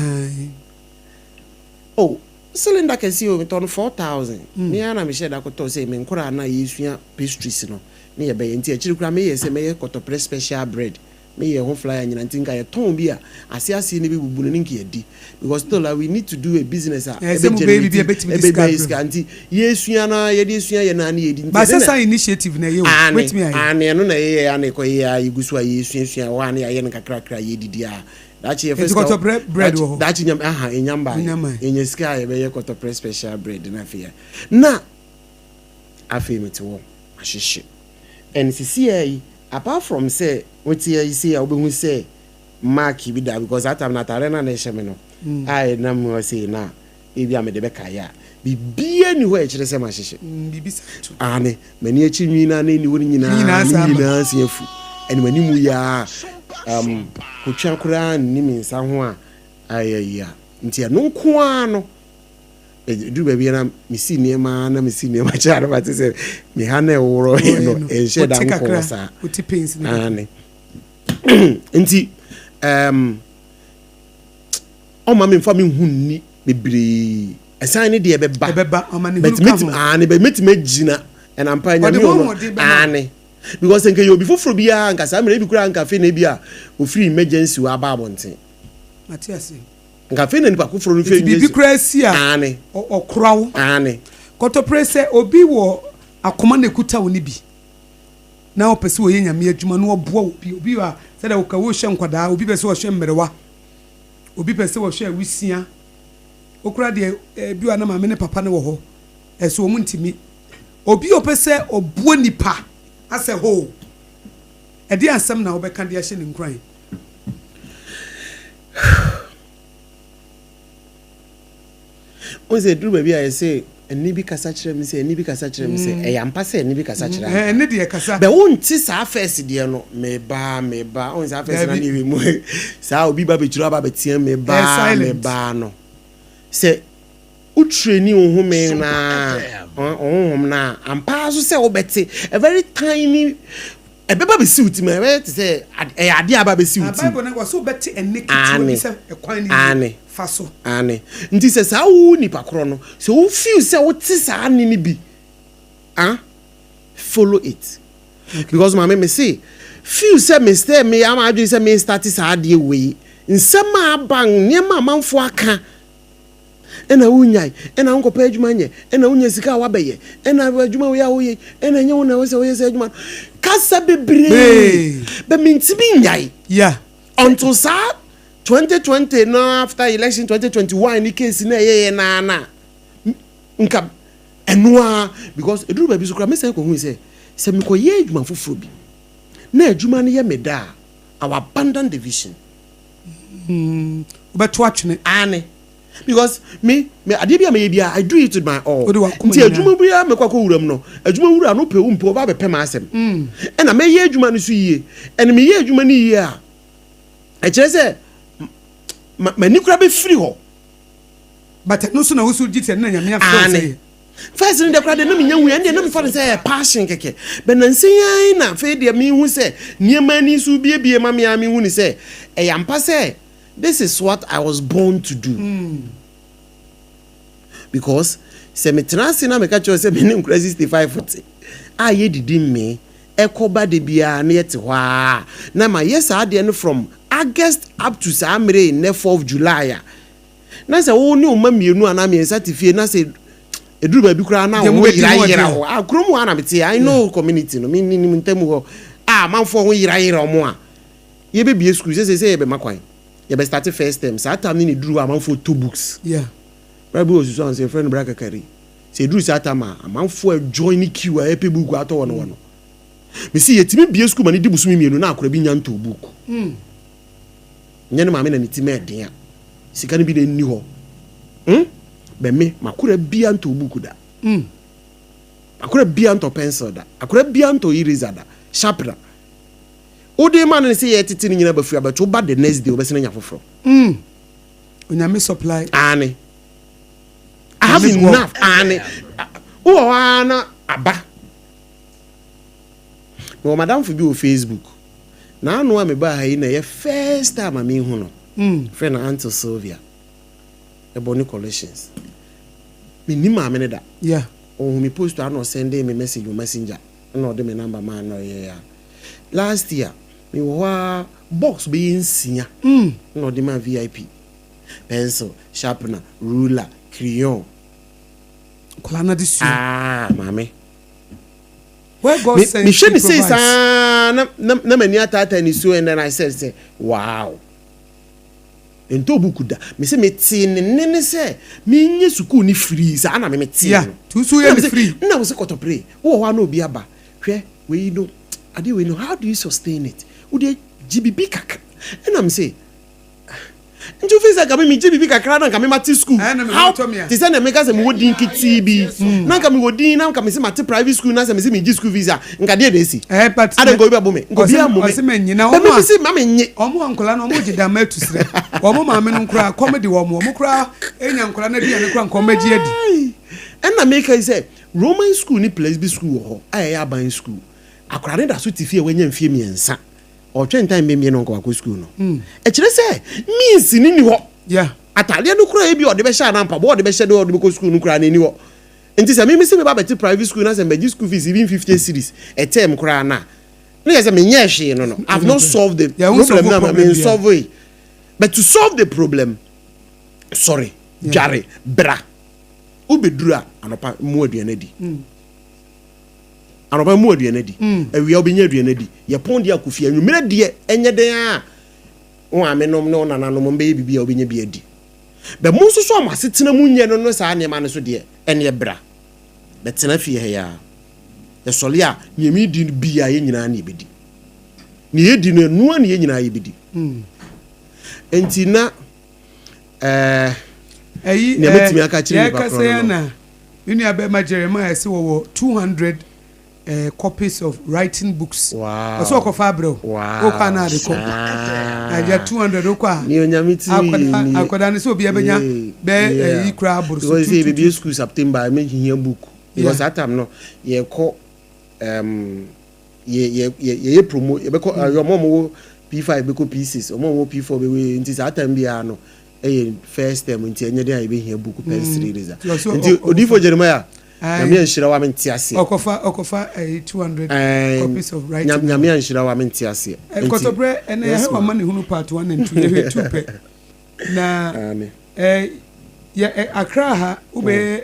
Speaker 3: Oh, cylinder kɛseɛ o, metɔ no 4,000. Me ara na mehyɛɛ da kɔtɔɔ sɛ me nkoraa no a yɛresua pastries no ne yɛbɛyɛ. Nti akyiri koraa meyɛɛ sɛ mɛyɛ kɔtɔprɛ special bread. Meyɛɛ ho flyer nyinaa nti nka yɛtɔn bi a, ase aseɛ no bɛbubu no ne nka yɛadi. Because still a we need to do a business a
Speaker 1: ɛbɛ generate,
Speaker 3: ɛbɛyɛ sika. Nti yɛresua no ara, yɛde resua yɛ no ara ne yɛdi. Nti
Speaker 1: But
Speaker 3: ɛno
Speaker 1: sɛ
Speaker 3: na
Speaker 1: saa initiative no ɛyɛ o,
Speaker 3: Aane,
Speaker 1: wobɛtumi ayɛ.
Speaker 3: aane, ɛno na yɛyɛ a na ɛkɔyɛ a yɛgu so a yɛresuasua wɔ hɔ a na yɛayɛ no nkakrakra a yɛredidi a. Daakye yɛfa
Speaker 1: Nti
Speaker 3: sika
Speaker 1: kɔtɔprɛ bread
Speaker 3: daakye
Speaker 1: wɔ hɔ?
Speaker 3: daakye nyam aha enya mbae.
Speaker 1: Enya mbae.
Speaker 3: Yɛnya sika a yɛbɛyɛ kɔtɔprɛ special bread na afei a na afei mete hɔ mahyehye. And sisiaa yi apart from sɛ wote ha yi sei a wobɛhu sɛ mark bi da because that time no ataadeɛ no a na ɛhyɛ me no a ɛnam mu hɔ sei no a ebi a mede bɛkaeɛ a biribiara nni hɔ a ɛkyerɛ sɛ mahyehye.
Speaker 1: Biribi saa to.
Speaker 3: Aane, m'ani akyi nwi no a na ɛnni hɔ no
Speaker 1: Ne
Speaker 3: nyinaa,
Speaker 1: nyinaa
Speaker 3: ne
Speaker 1: san aba.
Speaker 3: nyinaa asan afu. Ɛne m'anim yi ara um, kotwa koraa nni me nsa ho a ayɛ yi a. Nti ɛno nko ara no, ɛduru baabi a na mesi nneɛma na mesi nneɛma kyɛ a na mate sɛ me ha na ɛworɔ
Speaker 1: Wɔyɛ
Speaker 3: no,
Speaker 1: no.
Speaker 3: ɛnhyɛ da
Speaker 1: Wote
Speaker 3: nkɔɔ
Speaker 1: kakra,
Speaker 3: saa.
Speaker 1: wote pains no kakra.
Speaker 3: Aane. Nti, um, ɔmma memfa me ho nni bebree. Ɛsan ne deɛ ɛbɛba.
Speaker 1: Ɛbɛba, ɔma ne
Speaker 3: But
Speaker 1: hunu ka
Speaker 3: mɛtumi,
Speaker 1: ho.
Speaker 3: aane, but mɛtumi agyina. And ampa
Speaker 1: Ɔde
Speaker 3: Nyame
Speaker 1: ho
Speaker 3: ɔno,
Speaker 1: ahoɔden bɛma wo.
Speaker 3: aane. Because nka ɛyɛ obi foforɔ biara nka saa mmerɛ ebi koraa nka afei na ebi a ofiri emergency hɔ aba abɔnten.
Speaker 1: Mate ase.
Speaker 3: Nka afei na nipa foforɔ no firi
Speaker 1: Nti biribi
Speaker 3: emergency.
Speaker 1: koraa si a,
Speaker 3: Aane.
Speaker 1: ɔ- ɔkora wo.
Speaker 3: Aane.
Speaker 1: Kɔtɔpere sɛ obi wɔ akoma na ekuta wo no bi, na ɔpɛ sɛ ɔyɛ Nyame adwuma na ɔboa obi. Obi wɔ a, sɛdeɛ woka wohwɛ nkwadaa, obi pɛ sɛ ɔhwɛ mmerewa, obi pɛ sɛ ɔhwɛ awusia. Wokora deɛ ebi wɔ a na maame ne papa no wɔ hɔ, ɛso wɔn ntumi. Obi a ɔpɛ sɛ ɔboa nipa asɛ hoo, ɛdeɛn asɛm na wobɛka de ahyɛ ne nkuran?
Speaker 3: Wohu sɛ ɛduru baabi a yɛse ɛnne bi kasa kyerɛ me sɛ, ɛnne bi kasa kyerɛ me sɛ, ɛyɛ ampa sɛ ɛnne bi kasa kyerɛ ampa.
Speaker 1: Ɛnne deɛ ɛkasa.
Speaker 3: But wonte saa first deɛ no, meba, meba, wohu saa first na
Speaker 1: Daabi.
Speaker 3: ne yɛ mu, saa obi ba bɛturu aba bɛteam
Speaker 1: Ɛyɛ
Speaker 3: meba,
Speaker 1: silent.
Speaker 3: meba no. Sɛ wo traini wo home no
Speaker 4: Sompa
Speaker 3: a,
Speaker 4: FM.
Speaker 3: wo honhom no a, ampa ara nso sɛ wobɛte a very tiny Ɛbɛba abɛsi wo tirim, ɛbɛyɛ te sɛ ɛyɛ adeɛ a aba abɛsi wo
Speaker 1: Na
Speaker 3: tirim.
Speaker 1: Bible no, wɔse wobɛte ɛnne ketewa bi
Speaker 3: Aane,
Speaker 1: sɛ ɛkwan no nie,
Speaker 3: aane,
Speaker 1: fa so.
Speaker 3: aane. Nti sɛ saa wo nipa korɔ no, sɛ wo feel sɛ wote saa nne no bi ah, follow it.
Speaker 1: Okay.
Speaker 3: Because maame me se, feel sɛ me sɛ me ama adwene sɛ me start saa adeɛ wei, nsɛm a aba, nneɛma a amanfoɔ aka, Ɛna wonyae, ɛna wonkɔpɛ adwuma nyɛ, ɛna wonya sika a woabɛyɛ, ɛna adwuma wei a woyɛ yi, ɛna ɛnyɛ wo na ɛwɔ sɛ woyɛ saa adwuma no. Kasa bebree. But mentumi nnyae.
Speaker 1: Yeah.
Speaker 3: Until saa 2020 no after election 2021 ne case no ɛyɛyɛ naa na nka ɛno ara because ɛduru baabi so koraa mesan kɔhui sɛ sɛ mekɔyɛ adwuma foforɔ bi na adwuma no yɛ me dɛ a, I will abandon the vision.
Speaker 1: Wobɛto atwene.
Speaker 3: Aane. Because me, me adeɛ bi a meyɛ biara, I do it with my all.
Speaker 1: Wode w'akoma
Speaker 3: Nti
Speaker 1: nyinaa.
Speaker 3: adwuma biara mɛkɔ akɔwura mu no, adwuma wura no pɛ wo mpɛ ɔba abɛpɛ m'asɛm. Ɛna mɛyɛ adwuma no so yie. And meyɛ adwuma no yie a, ɛkyerɛ sɛ m'ani koraa bɛfiri hɔ.
Speaker 1: But ɛno nso na wo nso gye sɛ ɛno na Nyame afrɛ wo sɛ
Speaker 3: Aane.
Speaker 1: yɛ.
Speaker 3: First no deɛ koraa deɛ na menya hui, ɛno deɛ na mefa no sɛ ɛyɛ passion kɛkɛ. But nansa yi ara yi na afei deɛ mehu sɛ nneɛma ani so rebuebue ma me ara mehu no sɛ ɛyɛ ampa sɛ this is what I was born to do. Because sɛ metena ase na meka kyerɛ wo sɛ me ne nkora 65 te a yɛdidi mmee ɛkɔ ba da biara na yɛte hɔ ara na mayɛ saa adeɛ no from August up to saa mmerɛ yi nnɛ 4th July a, na sɛ wo ne wo mma mmienu anaa mmiɛnsa te fie na sɛ ɛduru baabi koraa na
Speaker 1: Deɛ
Speaker 3: wo ho
Speaker 1: mobɛdi ho
Speaker 3: yerayera
Speaker 1: adeɛ.
Speaker 3: wo a, kurom hɔ a na mete, I know community no, menim ntam hɔ a amanfoɔ ho yerayera wɔn a, yɛbɛbie school sɛ sɛ yɛbɛma kwan, yɛbɛ start first term, saa time no na ɛduru hɔ a amanfoɔ tɔ books.
Speaker 1: Yeah.
Speaker 3: Bra bi wɔ Susuan sɛ yɛfrɛ no Bra Kakari. Sɛ ɛduru saa time a, amanfoɔ a join ne queue a ɛpɛ book atɔ wɔ no hɔ no. Mese yɛtumi bie school ma no di bosome mmienu na akora bi nya ntɔɔ book. Nyɛ ne maame na ne ti ma ɛden a, sika no bi na ɛnni hɔ. Hmm? Bɛ me, makora bia ntɔɔ book da. Akora bia ntɔ pencil da. Akora bia ntɔ eraser da. Sharpener. Wode ma no ne sɛ yɛtete no nyina bɛfiri abɛto woba the next day wobɛsene anya foforɔ.
Speaker 1: Onyame supply.
Speaker 3: Aane. I have
Speaker 1: Nyame boa wo.
Speaker 3: enough. Aane. Wowɔ hɔ ara na aba. Mewɔ madamfo bi wɔ Facebook. N'ano a mebaa ha yi na ɛyɛ first time a mehu no. Frɛ no Auntie Sylvia. Ɛbɔ ne collections. Mennim maame no da.
Speaker 1: Yeah.
Speaker 3: Ɔhu me post a na ɔsɛndee me message wɔ messenger. Ɛna ɔde me number maa na ɔyɛɛ a. Last year, mewɔ hɔ ara box bɛyɛ nsia na ɔde maa VIP. Pencil, sharpener, ruler, crayon.
Speaker 1: Nkwadaa no adesua.
Speaker 3: Ah, maame.
Speaker 1: Where God
Speaker 3: Me
Speaker 1: sends,
Speaker 3: mehwɛ
Speaker 1: he
Speaker 3: ne sei
Speaker 1: provides.
Speaker 3: saa na na na m'ani ataataa ne su and then I said sɛ wow. Ntɔ buku da. Me se metee ne nne ne sɛ menyɛ sukuu ne free saa na me metee
Speaker 1: Yeah,
Speaker 3: no.
Speaker 1: nti wo nso woyɛ
Speaker 3: Ɛna
Speaker 1: ne
Speaker 3: me se
Speaker 1: free.
Speaker 3: na wo se kɔtɔpere wowɔ hɔ a na obi aba hwɛ wei no adeɛ wei no how do you sustain it? Wo deɛ gye bibi kakra. Ɛna me se nti wofii sɛ nka me megye biribi kakra na nka me mate school
Speaker 1: Ɛɛ, na me ho
Speaker 3: how
Speaker 1: atɔ me a.
Speaker 3: te sɛ nea meka sɛ mewɔ din ketee bi na nka mewɔ din na nka mese mate private school na sɛ mese megye school fees a nka deɛ na ɛsi
Speaker 1: Ɛɛ, but
Speaker 3: adɛn nka obi bɛbo me nka
Speaker 1: ɔse
Speaker 3: obiara mmo me
Speaker 1: ɔse mennye na
Speaker 3: bɛ
Speaker 1: wɔn
Speaker 3: me
Speaker 1: a
Speaker 3: mese ma mennye
Speaker 1: wɔn a nkwadaa no wɔn gye dama atu serɛ wɔn maame no koraa kɔm de wɔn wɔn koraa enya nkwadaa no aduane koraa nka wɔn agye adi.
Speaker 3: Ai, ɛna meka yi sɛ Roman school ne Presby school wɔ hɔ a ɛyɛ aban school akwadaa no da so te fie a wanya mfie mmiɛnsa Ɔretwɛn time bɛn bia na ɔnka wakɔ school no. Ɛkyerɛ sɛ means no nni hɔ.
Speaker 1: Yeah.
Speaker 3: Ataadeɛ no koraa ebi a ɔde bɛhyɛ anaa mpaboa a ɔde bɛhyɛ de ɔde bɛkɔ school no koraa no ɛnni hɔ. Nti sɛ me mese meba abɛte private school na sɛ mebɛgye school fees even 50 cedis a term koraa no a, na kyerɛ sɛ menyɛɛ hwee no no. I've not solved the
Speaker 1: Yeah, wo
Speaker 3: problem
Speaker 1: solve
Speaker 3: no ama
Speaker 1: problem
Speaker 3: me
Speaker 1: biara.
Speaker 3: nsolve yi. But to solve the problem, sɔre, dware, bra. Wobɛduru a anɔpa mmoa aduane adi. Anɔpa mu aduane adi. Awia wobɛnya aduane adi. Yɛpɔn deɛ akɔ fie. Anwummerɛ deɛ ɛnyɛ dɛn ara a, wo maamenom ne wo nananom bɛyɛ biribi a wobɛnya bi adi. Bɛ mo nso so a mo asetena mu nyɛ no no saa nneɛma no so deɛ, ɛnneɛ bra bɛtena fie ha yi ara. Yɛsɔre a, nea meredi no biara yɛn nyinaa na yɛbɛdi. Nea yɛdi no, ɛno ara na yɛn nyinaa yɛbɛdi. Enti na ɛɛ
Speaker 1: Ɛyi
Speaker 3: nea
Speaker 1: ɛɛ
Speaker 3: mɛtumi aka akyerɛ nnipa
Speaker 1: yɛrekasa
Speaker 3: korɔ
Speaker 1: yi
Speaker 3: no
Speaker 1: ara
Speaker 3: no.
Speaker 1: na Me nua bɛrima Jeremiah se wɔwɔ 200 eh, copies of writing books.
Speaker 3: Wow.
Speaker 1: Ɔsɛ ɔkɔfa abrɛ wo. Wokɔ a na
Speaker 3: Wow.
Speaker 1: ade kɔ.
Speaker 3: Saa.
Speaker 1: Agya 200 wokɔ a.
Speaker 3: Nea Onyame tumi yɛ
Speaker 1: Akwadaa
Speaker 3: nie.
Speaker 1: akwadaa no sɛ obiara bɛnya
Speaker 3: Yeah.
Speaker 1: bɛyɛ
Speaker 3: Yeah.
Speaker 1: ɛyi koraa aboro so.
Speaker 3: Because
Speaker 1: Two
Speaker 3: sɛ
Speaker 1: two
Speaker 3: yɛbɛbie
Speaker 1: two.
Speaker 3: school September a mɛhia book.
Speaker 1: Yeah.
Speaker 3: Because saa time no yɛkɔ um, yɛ yɛ yɛ yɛyɛ promo yɛbɛkɔ mm. uh, ɔmo a ɔmo wɔ P5 bɛkɔ P6 ɔmo a ɔmo wɔ P4 bɛkɔ nti saa time biara no ɛyɛ first term nti ɛnyɛ den a yɛbɛhia book pencil mm. eraser nti odifo Jeremiah nyame anhyira wa mente aseɛ
Speaker 1: ɔkɔfa ɔkɔfa ɛyi 200 copies of writing
Speaker 3: nyame anhyira wa mente aseɛ
Speaker 1: nkɔtɔbrɛ ɛnɛ yɛhwɛ wama ne hunu part 1 and 2 yɛhwɛ 2 pɛ na ɛɛ. Yɛ ɛ Accra ha wobɛyɛ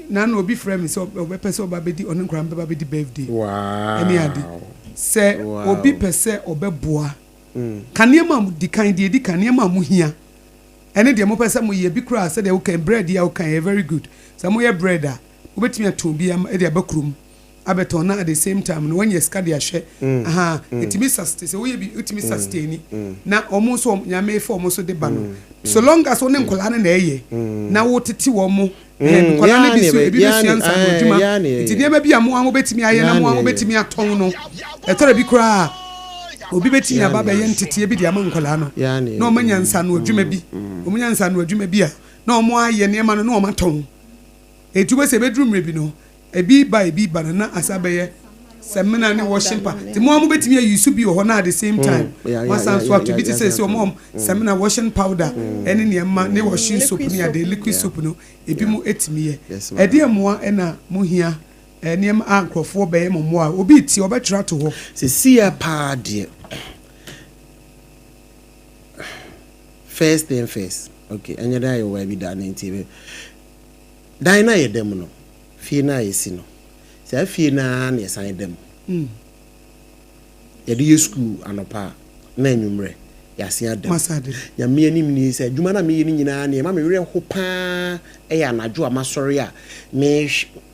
Speaker 1: na na obi frɛ me sɛ ɔbɛpɛ sɛ ɔba bɛdi ɔne nkwadaa no bɛba bɛdi birthday ɛne ade. Sɛ obi pɛ sɛ ɔbɛboa ka nneɛma a di kan deɛ ɛdi kan nneɛma a mohia ɛne deɛ mopɛ sɛ moyɛ bi koraa sɛdeɛ woka bread yi a woka yɛ very good sɛ moyɛ bread a wobɛtumi atɔn bi ama de aba kurom abɛtɔn na at the same time no wanya sika de ahwɛ ahaa ɛtumi sustain sɛ woyɛ bi wotumi sustain na wɔn nso wɔn nyame fa wɔn so de ba no so long as wo ne nkwadaa no na ɛyɛ na wotete wɔn mo ɛɛ nkwadaa no bi so ebi bɛsua nsa no adwuma nti nneɛma bi a mo a mobɛtumi ayɛ na mo a mobɛtumi atɔn no ɛtɔrɔ bi koraa obi bɛtumi aba bɛyɛ nteteɛ bi de ama nkwadaa no na wɔn anya nsa no adwuma bi wɔn anya nsa no adwuma bi a na wɔn ayɛ nneɛma no na wɔn atɔn etu bɛ sɛ ebɛduru mmerɛ bi no Ebi reba ebi reba no na asa bɛyɛ samina ne washing pa nti mo a mo bɛtumi ayi so bi wɔ hɔ na at the same time mo asan so ato bi te sɛ sɛ ɔmo samina washing powder ɛne nneɛma ne washing soap ne ade liquid soap no ebi mo ɛtumi yɛ ɛdeɛ mmoa ɛna mo hia nneɛma a nkorɔfoɔ bɛyɛ mo mmoa obi te ɔbɛtwerɛ ato hɔ.
Speaker 3: Sesia paa deɛ first thing first okay ɛnyɛ dɛ ayɛ wɔ baabi da ne nti Dan no a yɛda mu no, fie no a yɛsi no, saa fie no ara na yɛsan da mu. Yɛde yɛ sukuu anɔpa a, na anwummerɛ yɛasen ada mu. Nyame anim nie sɛ adwuma no a meyɛ no nyinaa nea ɛma me werɛ ho pa ara yɛ anadwo a masɔre a me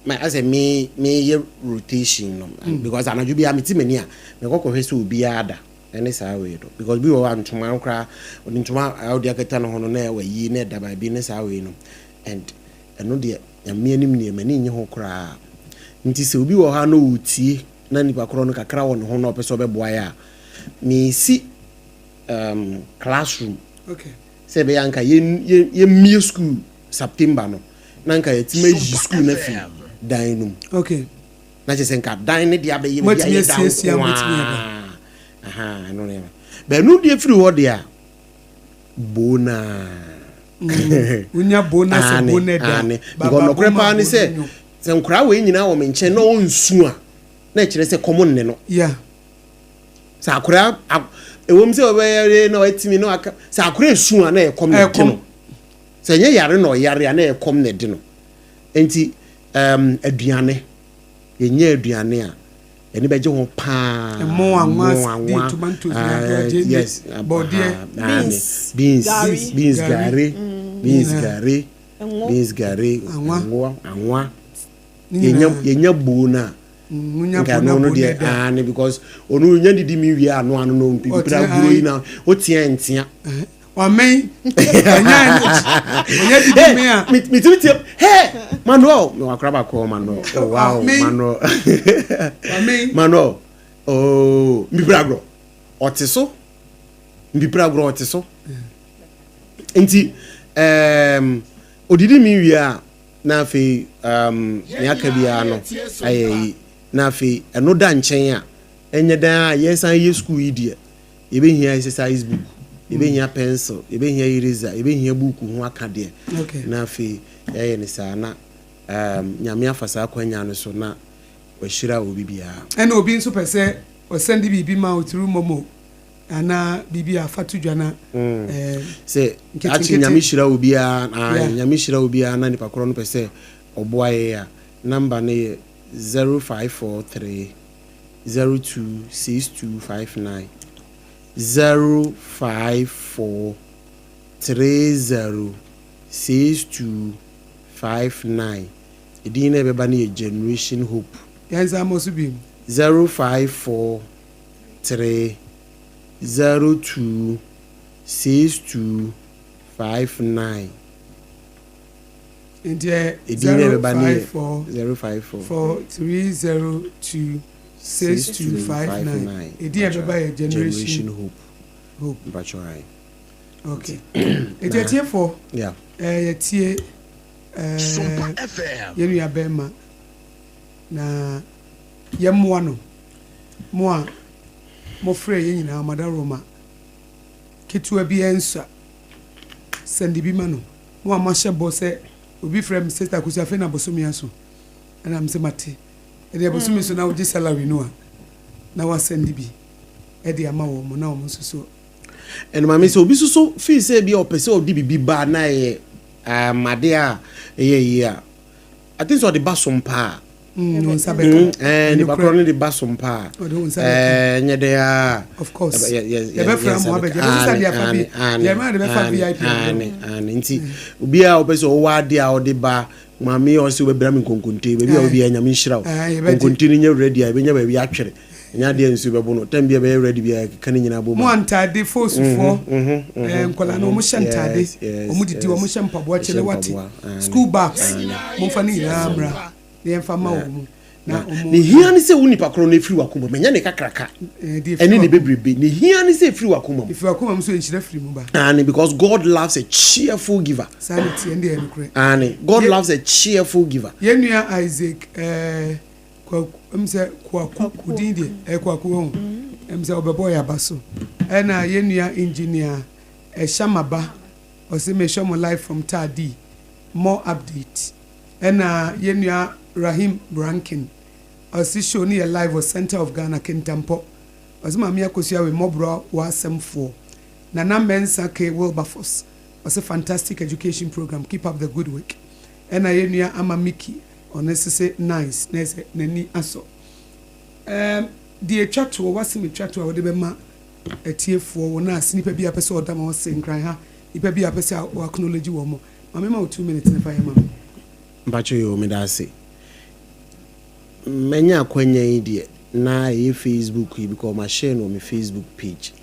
Speaker 3: asɛ me meyɛ rotation no because anadwo biara mete m'ani a mekɔ kɔhwɛ sɛ obiara da ɛne saa wei no because bi wɔ hɔ a ntoma no koraa ɔde ntoma a ɔde akata ne ho no na wayi na ɛda baabi ne saa wei no. And ɛno deɛ Nyame anim deɛ m'ani nnye ho koraa. Nti sɛ obi wɔ hɔ a na ɔretie na nipa korɔ no kakra wɔ ne ho na ɔpɛ sɛ ɔbɛboa yɛ a, mesi um, classroom
Speaker 1: okay.
Speaker 3: sɛ ɛbɛyɛ anka yɛmmie school September no na anka yɛtumi ayi school no afi dan no mu.
Speaker 1: Okay.
Speaker 3: Na kyerɛ sɛ nka dan no deɛ abɛyɛ baabi a yɛ dan nko ara. Aha, ɛno ne. Bɛno deɛ firi hɔ deɛ a, boo no ara.
Speaker 1: Wonya boo no sɛ boo no ɛda.
Speaker 3: Because nɔkorɛ paa ne sɛ sɛ nkoraa wei nyinaa wɔ me nkyɛn na ɔnsu a na ɛkyerɛ sɛ kɔm nne no.
Speaker 1: Yeah.
Speaker 3: Sɛ akoraa ɛwom sɛ ɔbɛyɛ na ɔatumi na aka sɛ akoraa esu a na ɛyɛ kɔm na ɛde no. Sɛ ɛnyɛ yare na ɔyare a na ɛyɛ kɔm na ɛde no. Nti um, aduane yɛnyɛ aduane a Yɛn bɛgye ho paa.
Speaker 1: Ɛmo, anwa, di tomatoes, nyaadoa, gyeene, bɔɔdeɛ,
Speaker 2: beans,
Speaker 3: beans, beans, gari, beans, gari, beans, gari, anwa, anwa. Yɛnya yɛnya buo no a. Nka no no deɛ aane because ɔno nya didi mi wie ano ano no mpira guro yi na otia ntia.
Speaker 1: Wamɛn. Ɛnyɛ ɔnyɛ didi mi a.
Speaker 3: Mi ti mi tie hey Manuel mi wa kora baako Manuel oh wow Manuel
Speaker 1: Wamɛn.
Speaker 3: Manuel oh mbibira agorɔ ɔte so mbibira agorɔ ɔte so nti um, odidi mi wie a na afei um, nea aka biara no ayɛ yi na afei ɛno da nkyɛn a ɛnyɛ dan a yɛsan yɛ sukuu yi deɛ. Yɛbɛhia exercise book, yɛbɛhia pencil, yɛbɛhia eraser, yɛbɛhia buuku ho akadeɛ. Na afei yɛayɛ no saa na um, Nyame afa saa akwanya no so na wahyira obi biara.
Speaker 1: Ɛna obi nso pɛ sɛ ɔsɛnde biribi ma wo through momo anaa biribi a fa to dwa na eh,
Speaker 3: Sɛ
Speaker 1: nketenkete.
Speaker 3: akye Nyame hyira obiara, ae,
Speaker 1: Yeah.
Speaker 3: Nyame hyira obiara na nipa korɔ no pɛ sɛ ɔboa yɛn a, number no yɛ 0543 026259 054306259 Edin no a ɛbɛba no yɛ Generation Hope.
Speaker 1: Yɛnsan mmɔ so bio.
Speaker 3: 0543026259
Speaker 1: Nti ɛ
Speaker 3: Edin no a ɛbɛba no yɛ
Speaker 1: 054
Speaker 3: 054.
Speaker 1: 4302 6259. Edin a ɛbɛba yɛ
Speaker 3: Generation
Speaker 1: Generation
Speaker 3: Hope.
Speaker 1: Hope.
Speaker 3: Mpakyɛw ae.
Speaker 1: Okay. Nti atiefoɔ,
Speaker 3: Yeah.
Speaker 1: eh, yɛtie eh,
Speaker 4: Sompa FM.
Speaker 1: yɛn nua bɛrima na yɛmmoa no. Mo a mofrɛ yɛn nyinaa Mother Roma ketewa bi ɛnsua sɛnde bi ma no. Mo a moahyɛ bɔ sɛ obi frɛ me Sister Akosua afei na bosome aso ɛna mese mate ɛdeɛ bosome so na wogye salary no a na wasɛnde bi ɛde ama wɔn na wɔn nso so.
Speaker 3: Ɛna maame sɛ obi soso feel sɛ bi a ɔpɛ sɛ ɔde biribi ba na ɛyɛ. Adeɛ a ɛyɛ yie a, I think sɛ ɔde ba so mpa a,
Speaker 1: Wo nsa bɛka.
Speaker 3: Nipa korɔ no de ba so mpa a,
Speaker 1: Ɔde wo nsa bɛka.
Speaker 3: Ɛnyɛ dɛ a.
Speaker 1: Of course.
Speaker 3: Yɛbɛfrɛ
Speaker 1: mo abɛgye. Yɛbɛsesa deɛ afa bi. Deɛ ɛma de bɛfa VIP abrɛ.
Speaker 3: Ane, nti obiara a wopɛ sɛ ɔwɔ adeɛ a ɔde ba, maame a ɔsɛ wobɛbra me nkonkonte, baabi a obiara, Nyame nhyira wo.
Speaker 1: Yɛbɛgye.
Speaker 3: Nkonkonte no nyɛ ready a, ɛbɛnya baabi atwere. Ɛnyɛ adeɛ a nsuo bɛbo no. Time bi a ɛbɛyɛ ready biara, keka ne nyinaa bɔ mu.
Speaker 1: Mo a ntaade fosufoɔ, nkwadaa no wɔn hyɛ ntaade, wɔn didi, wɔn hyɛ mpaboa, kyele wate, school bags, momfa ne nyinaa mmra na yɛmfa ma wɔn mu na wɔn.
Speaker 3: Ne hia ne sɛ wo nipa korɔ no ɛfiri w'akoma mu, ɛnyɛ ne kakraka ɛne ne bebrebe. Ne hia ne sɛ ɛfiri w'akoma mu.
Speaker 1: Ɛfiri w'akoma mu so, nhyira firi mu ba.
Speaker 3: Ane, because God loves a cheerful giver.
Speaker 1: Saa ne tie ndɛ yɛ nokorɛ.
Speaker 3: Ane, God loves a cheerful giver.
Speaker 1: Yɛn nua Isaac Kwaku, sɛ Kwaku odin deɛ ɛyɛ Kwaku wɔn sɛ ɔbɛbɔ yɛ aba so. Ɛna yɛn nua Engineer Ɛhyɛmaba, ɔsɛ mehwɛ mo live from Taadi, more update. Ɛna yɛn nua Rahim Rankin, ɔsɛ show no yɛ live wɔ Center of Ghana, Kintampo. Ɔsɛ Maame Akosua we mmɔborɔ wɔ asɛmfoɔ. Nana Mensa K Wilberforce, ɔsɛ fantastic education program, keep up the good work. Ɛna yɛn nua Ama Miki, ɔno sese nice, na ɛsɛ n'ani asɔ. Deɛ etwa toɔ, wasɛm etwa toɔ a wɔde bɛma atiefoɔ, wɔn a nipa bi a pɛ sɛ ɔda ma wɔsɛ Nkran ha, nipa bi a pɛ sɛ wɔ acknowledge wɔn mo, maame ma wo 2 minutes ne fa yɛ ma me.
Speaker 3: Mpakyɛ yɛ omi da ase. Mɛnya akwanya yi deɛ na ɛyɛ Facebook yi because ma share no on my Facebook page.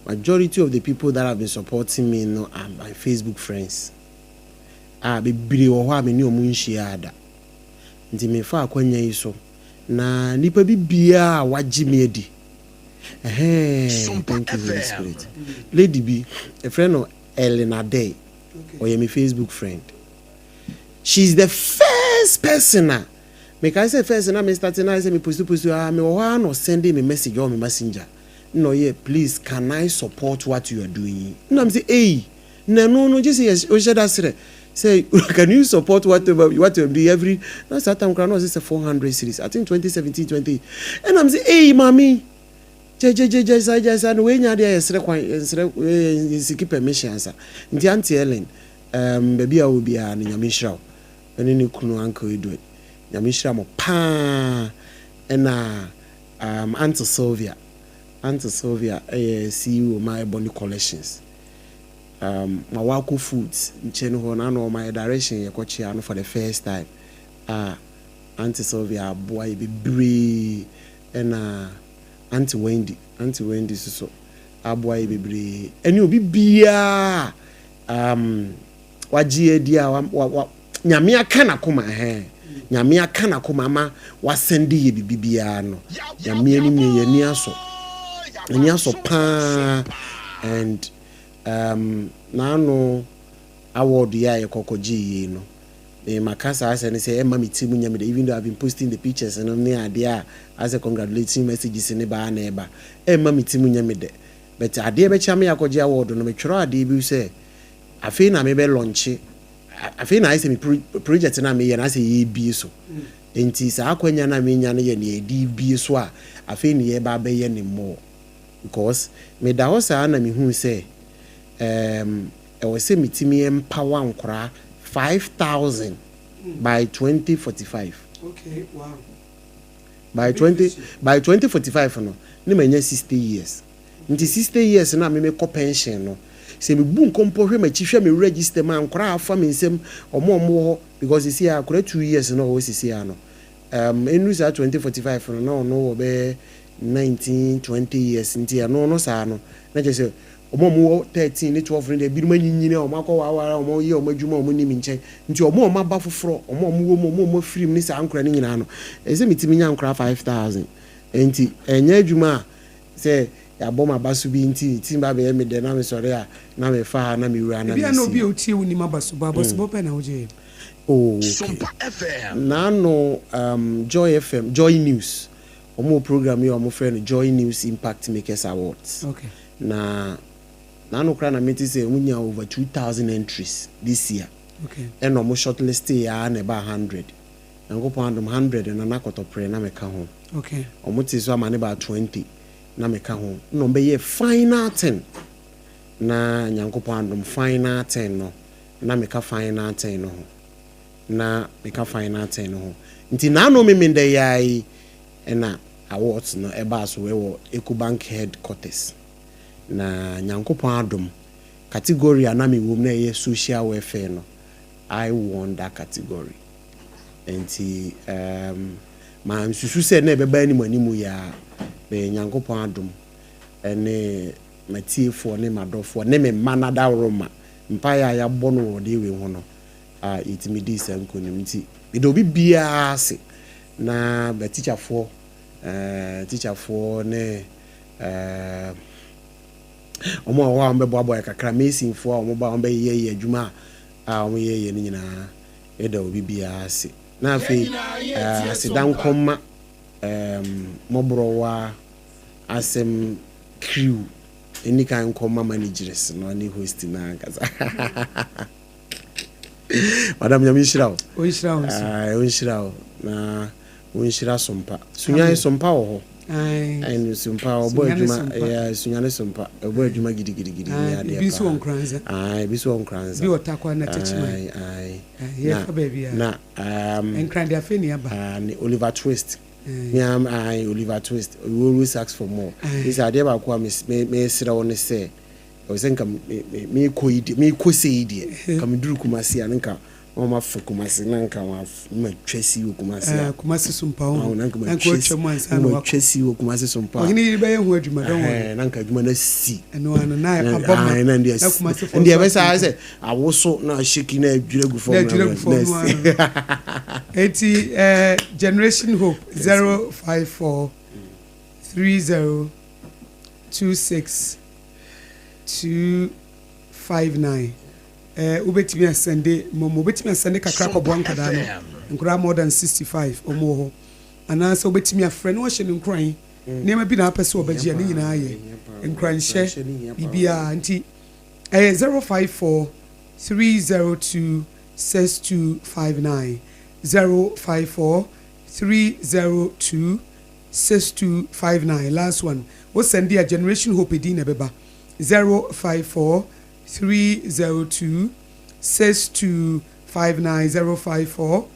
Speaker 3: Majority of the people that have been supporting me no are my Facebook friends. A bebree wɔ hɔ a me ne ɔmo nhyia ada. Nti mefa akwanya yi so na nipa bi biara a wagye me adi. Ɛhɛn, thank you, Holy Spirit. Lady bi, yɛfrɛ no Elena Day. Ɔyɛ me Facebook friend. She's the first person a mekae sɛ first na me start na sɛ me post post a, mewɔ hɔ a na ɔsend me message ɔwɔ me Messenger na ɔyɛ, "Please, can I support what you are doing?" Na m sɛ, "Ei, na ɛno no gye sɛ yɛ ɔhyɛ da serɛ sɛ can you support what you are doing every." Na saa time koraa na ɔsɛ sɛ 400 cedis, I think 2017 20. Ɛna m sɛ, "Ei, maame, gyɛgyɛgyɛgyɛ saa gya saa no wei nya adeɛ a yɛsrɛ kwan, yɛnsrɛ, yɛnseek permission ansa." Nti Auntie Ellen, baabi a wɔ biara no, Nyame nhyira wo, ɛne ne kunu Uncle Edward, Nyame nhyira mo paa. Ɛna Auntie Sylvia, Auntie Sylvia ɛyɛ CEO ma Ebony Collections, ma wakɔ Foods nkyɛn hɔ na ɔma yɛ direction, yɛkɔkyea no for the first time a Auntie Sylvia aboa yɛ bebree. Ɛna Auntie Wendy, Auntie Wendy soso aboa yɛ bebree, ɛne obi biara wagye adi a wa Nyame aka n'akoma, ɛhɛn, Nyame aka n'akoma ama wasɛnde yɛ bibi biara no, Nyame anim yɛ yɛn ani asɔ, ani asɔ paa. And n'ano award yi a yɛkɔkɔ gye yie no, me maka saa asɛ ne sɛ ɛma me ti mu nyɛ me de, even though I been posting the pictures no ne adeɛ a asɛ congratulating messages ne baa na ɛba, ɛma me ti mu nyɛ me dɛ. But adeɛ bɛkyɛ me akɔgye award no, metwerɛ adeɛ bi sɛ afei na mebɛ launch, afei na ayɛ sɛ me project no a meyɛ no asɛ yɛbie so. Nti saa akwanya no a menya no yɛ nea yɛde bie so a afei ne yɛba abɛyɛ ne more, because meda hɔ saa na mehu sɛ ɛwɔ sɛ metumi empower nkoraa 5,000 by 2045. By 2045 no ne manya 60 years. Nti 60 years na meme kɔ pension no, sɛ mebu nkɔmpɔ hwɛ m'akyi, hwɛ me register mu a, nkoraa afa me nsɛm, ɔmo wɔ hɔ, because sisi a akora 2 years na ɔwɔ sisi a no, ɛnuru saa 2045 no na ɔno wɔ bɛyɛ 19 20 years. Nti ɛno no saa no na kyerɛ sɛ ɔmo a ɔmo wɔ 13 ne 12 no deɛ, ebinom anyinyini a ɔmo akɔ wawara, ɔmo yɛ ɔmo adwuma a ɔmo nim nkyɛn. Nti ɔmo a ɔmo aba foforɔ, ɔmo a ɔmo wɔ mu, ɔmo a ɔmo afiri mu ne saa nkora no nyinaa no, ɛsɛ sɛ metumi nya nkora 5,000. Nti ɛnyɛ adwuma a sɛ yɛabɔ m aba so bi nti ti ba bɛyɛ me dɛ na mesɔre a na mefa ha na mewura na
Speaker 1: Ebi a na obi
Speaker 3: mesi.
Speaker 1: a otie wo nim abasobɔ, abasobɔ pɛ na wogye?
Speaker 3: Oh, okay.
Speaker 4: Sompa FM.
Speaker 3: Naano Joy FM, Joy News, ɔmo wɔ program yi a ɔmo frɛ no Joy News Impact Makers Awards. Na naano koraa na mete sɛ ɔmo nya over 2,000 entries this year. Ɛna ɔmo shortlist yɛ a na ɛba 100. Nyankopɔn adom, 100 no na kɔtɔprɛ na meka ho. Ɔmo te so ama ne ba 20 na meka ho, na ɔmo bɛyɛ final 10, na Nyankopɔn adom, final 10 no. Na meka final ten no ho. Na meka final ten no ho. Nti naano Memenda yi ara yi na awards no ɛbaa so wɔ Ecobank headquarters. Na Nyankopɔn adom, category a na mewɔ mu na ɛyɛ social welfare no, I won that category. Nti um, mansusu sɛ na ɛbɛba anim anim yi ara, bɛyɛ Nyankopɔn adom ne m'atiefoɔ ne m'adɔfoɔ ne me mma no adaworoma, mpaeɛ a yɛabɔ no wɔ ɔdeɛ wei ho no a yɛtumi dii saa nkonim. Nti meda obi biara ase, na m'atikyafoɔ, eh, tikyafoɔ ne eh, wɔn a wɔwɔ hɔ a wɔbɛboaboa yɛ kakra, masonfoɔ a wɔba a wɔbɛyeyɛyɛ adwuma a wɔyɛyɛ no nyinaa, yɛda obi biara ase. Na afei eh, aseda nkɔma eh, mmɔborɔwa asɛm crew ɛni kan nkɔma managers no ne host no ankasa. Madam, Nyame nhyira wo.
Speaker 1: Ɔnhyira wo nso.
Speaker 3: Ɔnhyira wo na ɔnhyira Sompa. Sunyani Sompa wɔ hɔ. Ɛne Sompa ɔbɔ adwuma, ɛyɛ Sunyani Sompa ɔbɔ adwuma gidigidigidi ne adeɛ paa.
Speaker 1: Ebi nso wɔ Nkoranza.
Speaker 3: Ebi nso wɔ Nkoranza.
Speaker 1: Bi wɔ Tarkwa na Techiman. Yɛfa baabi a.
Speaker 3: Na
Speaker 1: Nkran de afei ne aba.
Speaker 3: Ne Oliver Twist. Me am ae Oliver Twist. We always ask for more. Sɛ adeɛ baako a mesrɛ wo ne sɛ, ɛwɔ sɛ nka mekɔ yi deɛ, mekɔ sei yi deɛ, nka meduru Kumasi a, na nka wɔn afa Kumasi, na nka wɔatwa si wɔ Kumasi a.
Speaker 1: Kumasi so mpa ho.
Speaker 3: Na nka matwa
Speaker 1: mu ansa na
Speaker 3: wakɔ. Si wɔ Kumasi so mpa.
Speaker 1: Ɔhene yiri bɛyɛ ho adwuma, don't worry.
Speaker 3: Na nka adwuma no asi.
Speaker 1: Ɛno ano na abɔ ma.
Speaker 3: Na Kumasi fo. Ndeɛ ɛbɛsa ayɛ sɛ awoso na ahyeki na adwira gu fam.
Speaker 1: Na adwira gu fam no ano. Eti Generation Hope 054 30 26 259. Wobɛtumi asɛnde momo, wobɛtumi asɛnde kakra kɔboa nkwadaa no, nkwadaa more than 65 ɔmo wɔ hɔ, anaasɛ wobɛtumi afrɛ na wahyɛ no nkuran, nneɛma bi na apɛ sɛ ɔbɛgye a ne nyinaa yɛ nkuranhyɛ biribiara. Nti ɛyɛ 054 302 6259, 054 302 6259. Last one, wo sɛnde a, Generation Hope edin na ɛbɛba. 054 302 6259, 054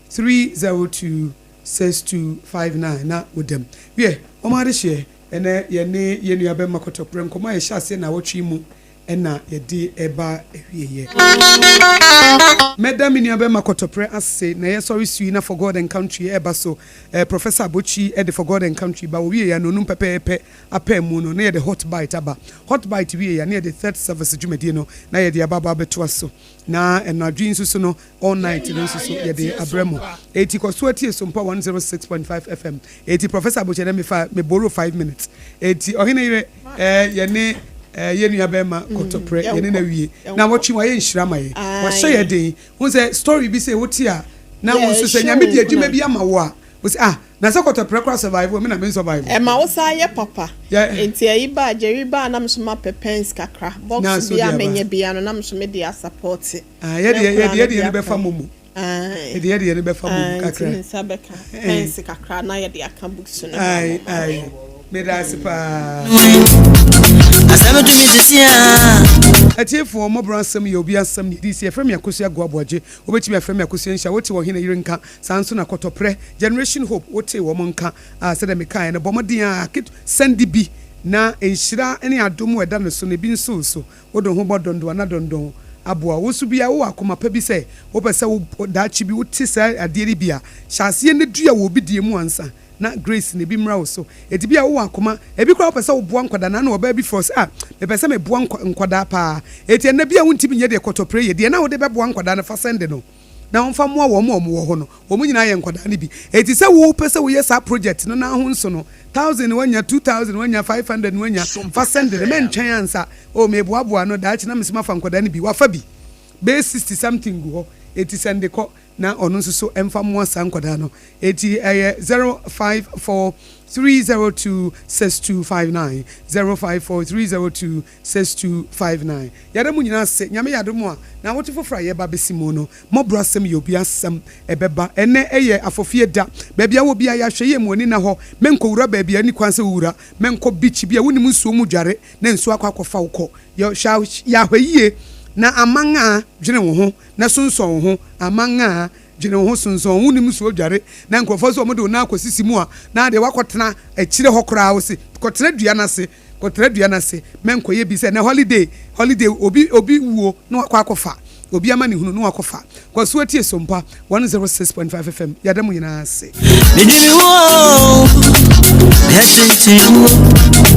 Speaker 1: 302 6259. Na wodam wiɛ wɔn adehyeɛ. Ɛnɛ yɛne yɛn nua bɛma Kɔtɔprɛ nkɔmɔ a yɛhyɛ aseɛ na awɔtwe mu ɛna yɛde ɛba awieɛ. Mɛda me nua bɛma Kɔtɔprɛ ase na yɛsɔre sui na For God and Country ɛba so. Professor Abotsi ɛde For God and Country ba. Wɔwie yɛ no onum pɛpɛɛpɛ apɛ mu no na yɛde Hot Bite aba. Hot Bite wie yɛ na yɛde Third Service dwumadie no na yɛde aba abɛtoa so, na ɛnadwo yi nso so no, all night no nso so yɛde abrɛ mo. Eti kɔ so atie Sompa 106.5 FM. Eti Professor Abotsi, ɛnɛ mefa me borrow 5 minutes. Eti ɔhene yere, yɛne yɛn nua bɛrima Kɔtɔprɛ yɛne na wie na wɔtwe wɔayɛ nhyira ma yɛ, wahyɛ yɛ den ho sɛ story bi sɛ wote a na wo nso sɛ Nyame di adwuma bi ama wo a, wo sɛ, ah, na sɛ Kɔtɔprɛ kora survive, me na me survive.
Speaker 2: Ɛma wo saa yɛ papa. Nti ɛyi ba Jerry ba na me so ma pɛ pens kakra box bi a menyɛ bia no na me so me de asupport.
Speaker 1: Ah, yɛde yɛ no bɛfa momo, yɛde yɛ no bɛfa momo kakra.
Speaker 2: Nti nsa bɛka pens kakra na yɛde aka books no.
Speaker 1: Ayi ayi, meda ase paa.
Speaker 5: Asɛm tumi sisi a.
Speaker 1: Atiefoɔ, mmɔborɔ asɛm yɛ obi asɛm ne yɛdi si. Yɛfrɛ me Akosua Agoaboagye. Wobɛtumi afrɛ me Akosua Nhyia. Wote Ɔhene Yere nka saa nso na Kɔtɔprɛ, Generation Hope, wote wɔn nka a, sɛdeɛ mekaeɛ no, bɔ mmɔden a ket sɛnde bi na nhyira ne adom a ɛda no so no ebi nso so. Wode ho bɔ dɔndɔn na dɔndɔn aboa wo so bia. Wowɔ akoma pa bi sɛ wopɛ sɛ wo daakye bi wote saa adeɛ no bi a, hyɛ aseɛ ne dua wɔ obi deɛ mu ansa na grace na ebi mmra wo so. Eti bi a wowɔ akoma ebi koraa wopɛ sɛ woboa nkwadaa na ɔbaa bi frɛ sɛ, ah, mepɛ sɛ meboa nkwadaa paa. Eti ɛnna bi a wontumi nyɛ deɛ Kɔtɔpere yɛ deɛ na wode bɛboa nkwadaa no, fa sɛnde no na wɔmfa mmoa wɔn a wɔwɔ hɔ no. Wɔn nyinaa yɛ nkwadaa no bi. Eti sɛ wopɛ sɛ woyɛ saa project no na ho nso no, 1,000 wanya, 2,000 wanya, 500 wanya, fa sɛnde no. Mɛntwɛn ansa o meboaboa no daakye na mesɛ mafa nkwadaa no bi. Wafa bi bɛyɛ 60 something gu hɔ. Eti sɛnde kɔ na ɔno nso so mfa mmoa saa nkwadaa no. Eti ɛyɛ 0543026259, 0543026259. Yɛda mu nyinaa ase. Nyame yɛ adom a, na awote foforɔ a yɛba bɛsi mu no, mmɔborɔ asɛm yɛ obi asɛm ɛbɛba. Ɛnɛ ɛyɛ afɔfie da. Baabi a wɔ bi a, yɛahwɛ yie mu ani na hɔ. Menkɔwura baabi a ɛni kwan sɛ wowura. Menkɔ beach bi a wonim nsuo mu dware na nsuo akɔ akɔfa wo kɔ. Yɛhwɛ, yɛahwɛ yie. Na aman a, dwene wo ho na sonsɔn wo ho, aman a, dwene wo ho sonsɔn wo ho, wonim nsuo dware na nkurɔfoɔ sɛ wɔde wo nan akɔsisi mu a, na adeɛ woakɔtena akyire hɔ koraa, wose kɔtena dua no ase, kɔtena dua no ase, mɛnkɔyɛ bi sɛ ɛnɛ holiday, holiday, obi, obi wuo na wakɔ akɔfa, obi amanehunu na wakɔfa. Kɔ so tie Sompa 106.5 FM, yɛda mo nyinaa ase.
Speaker 5: Medi me wo, mɛtete wo.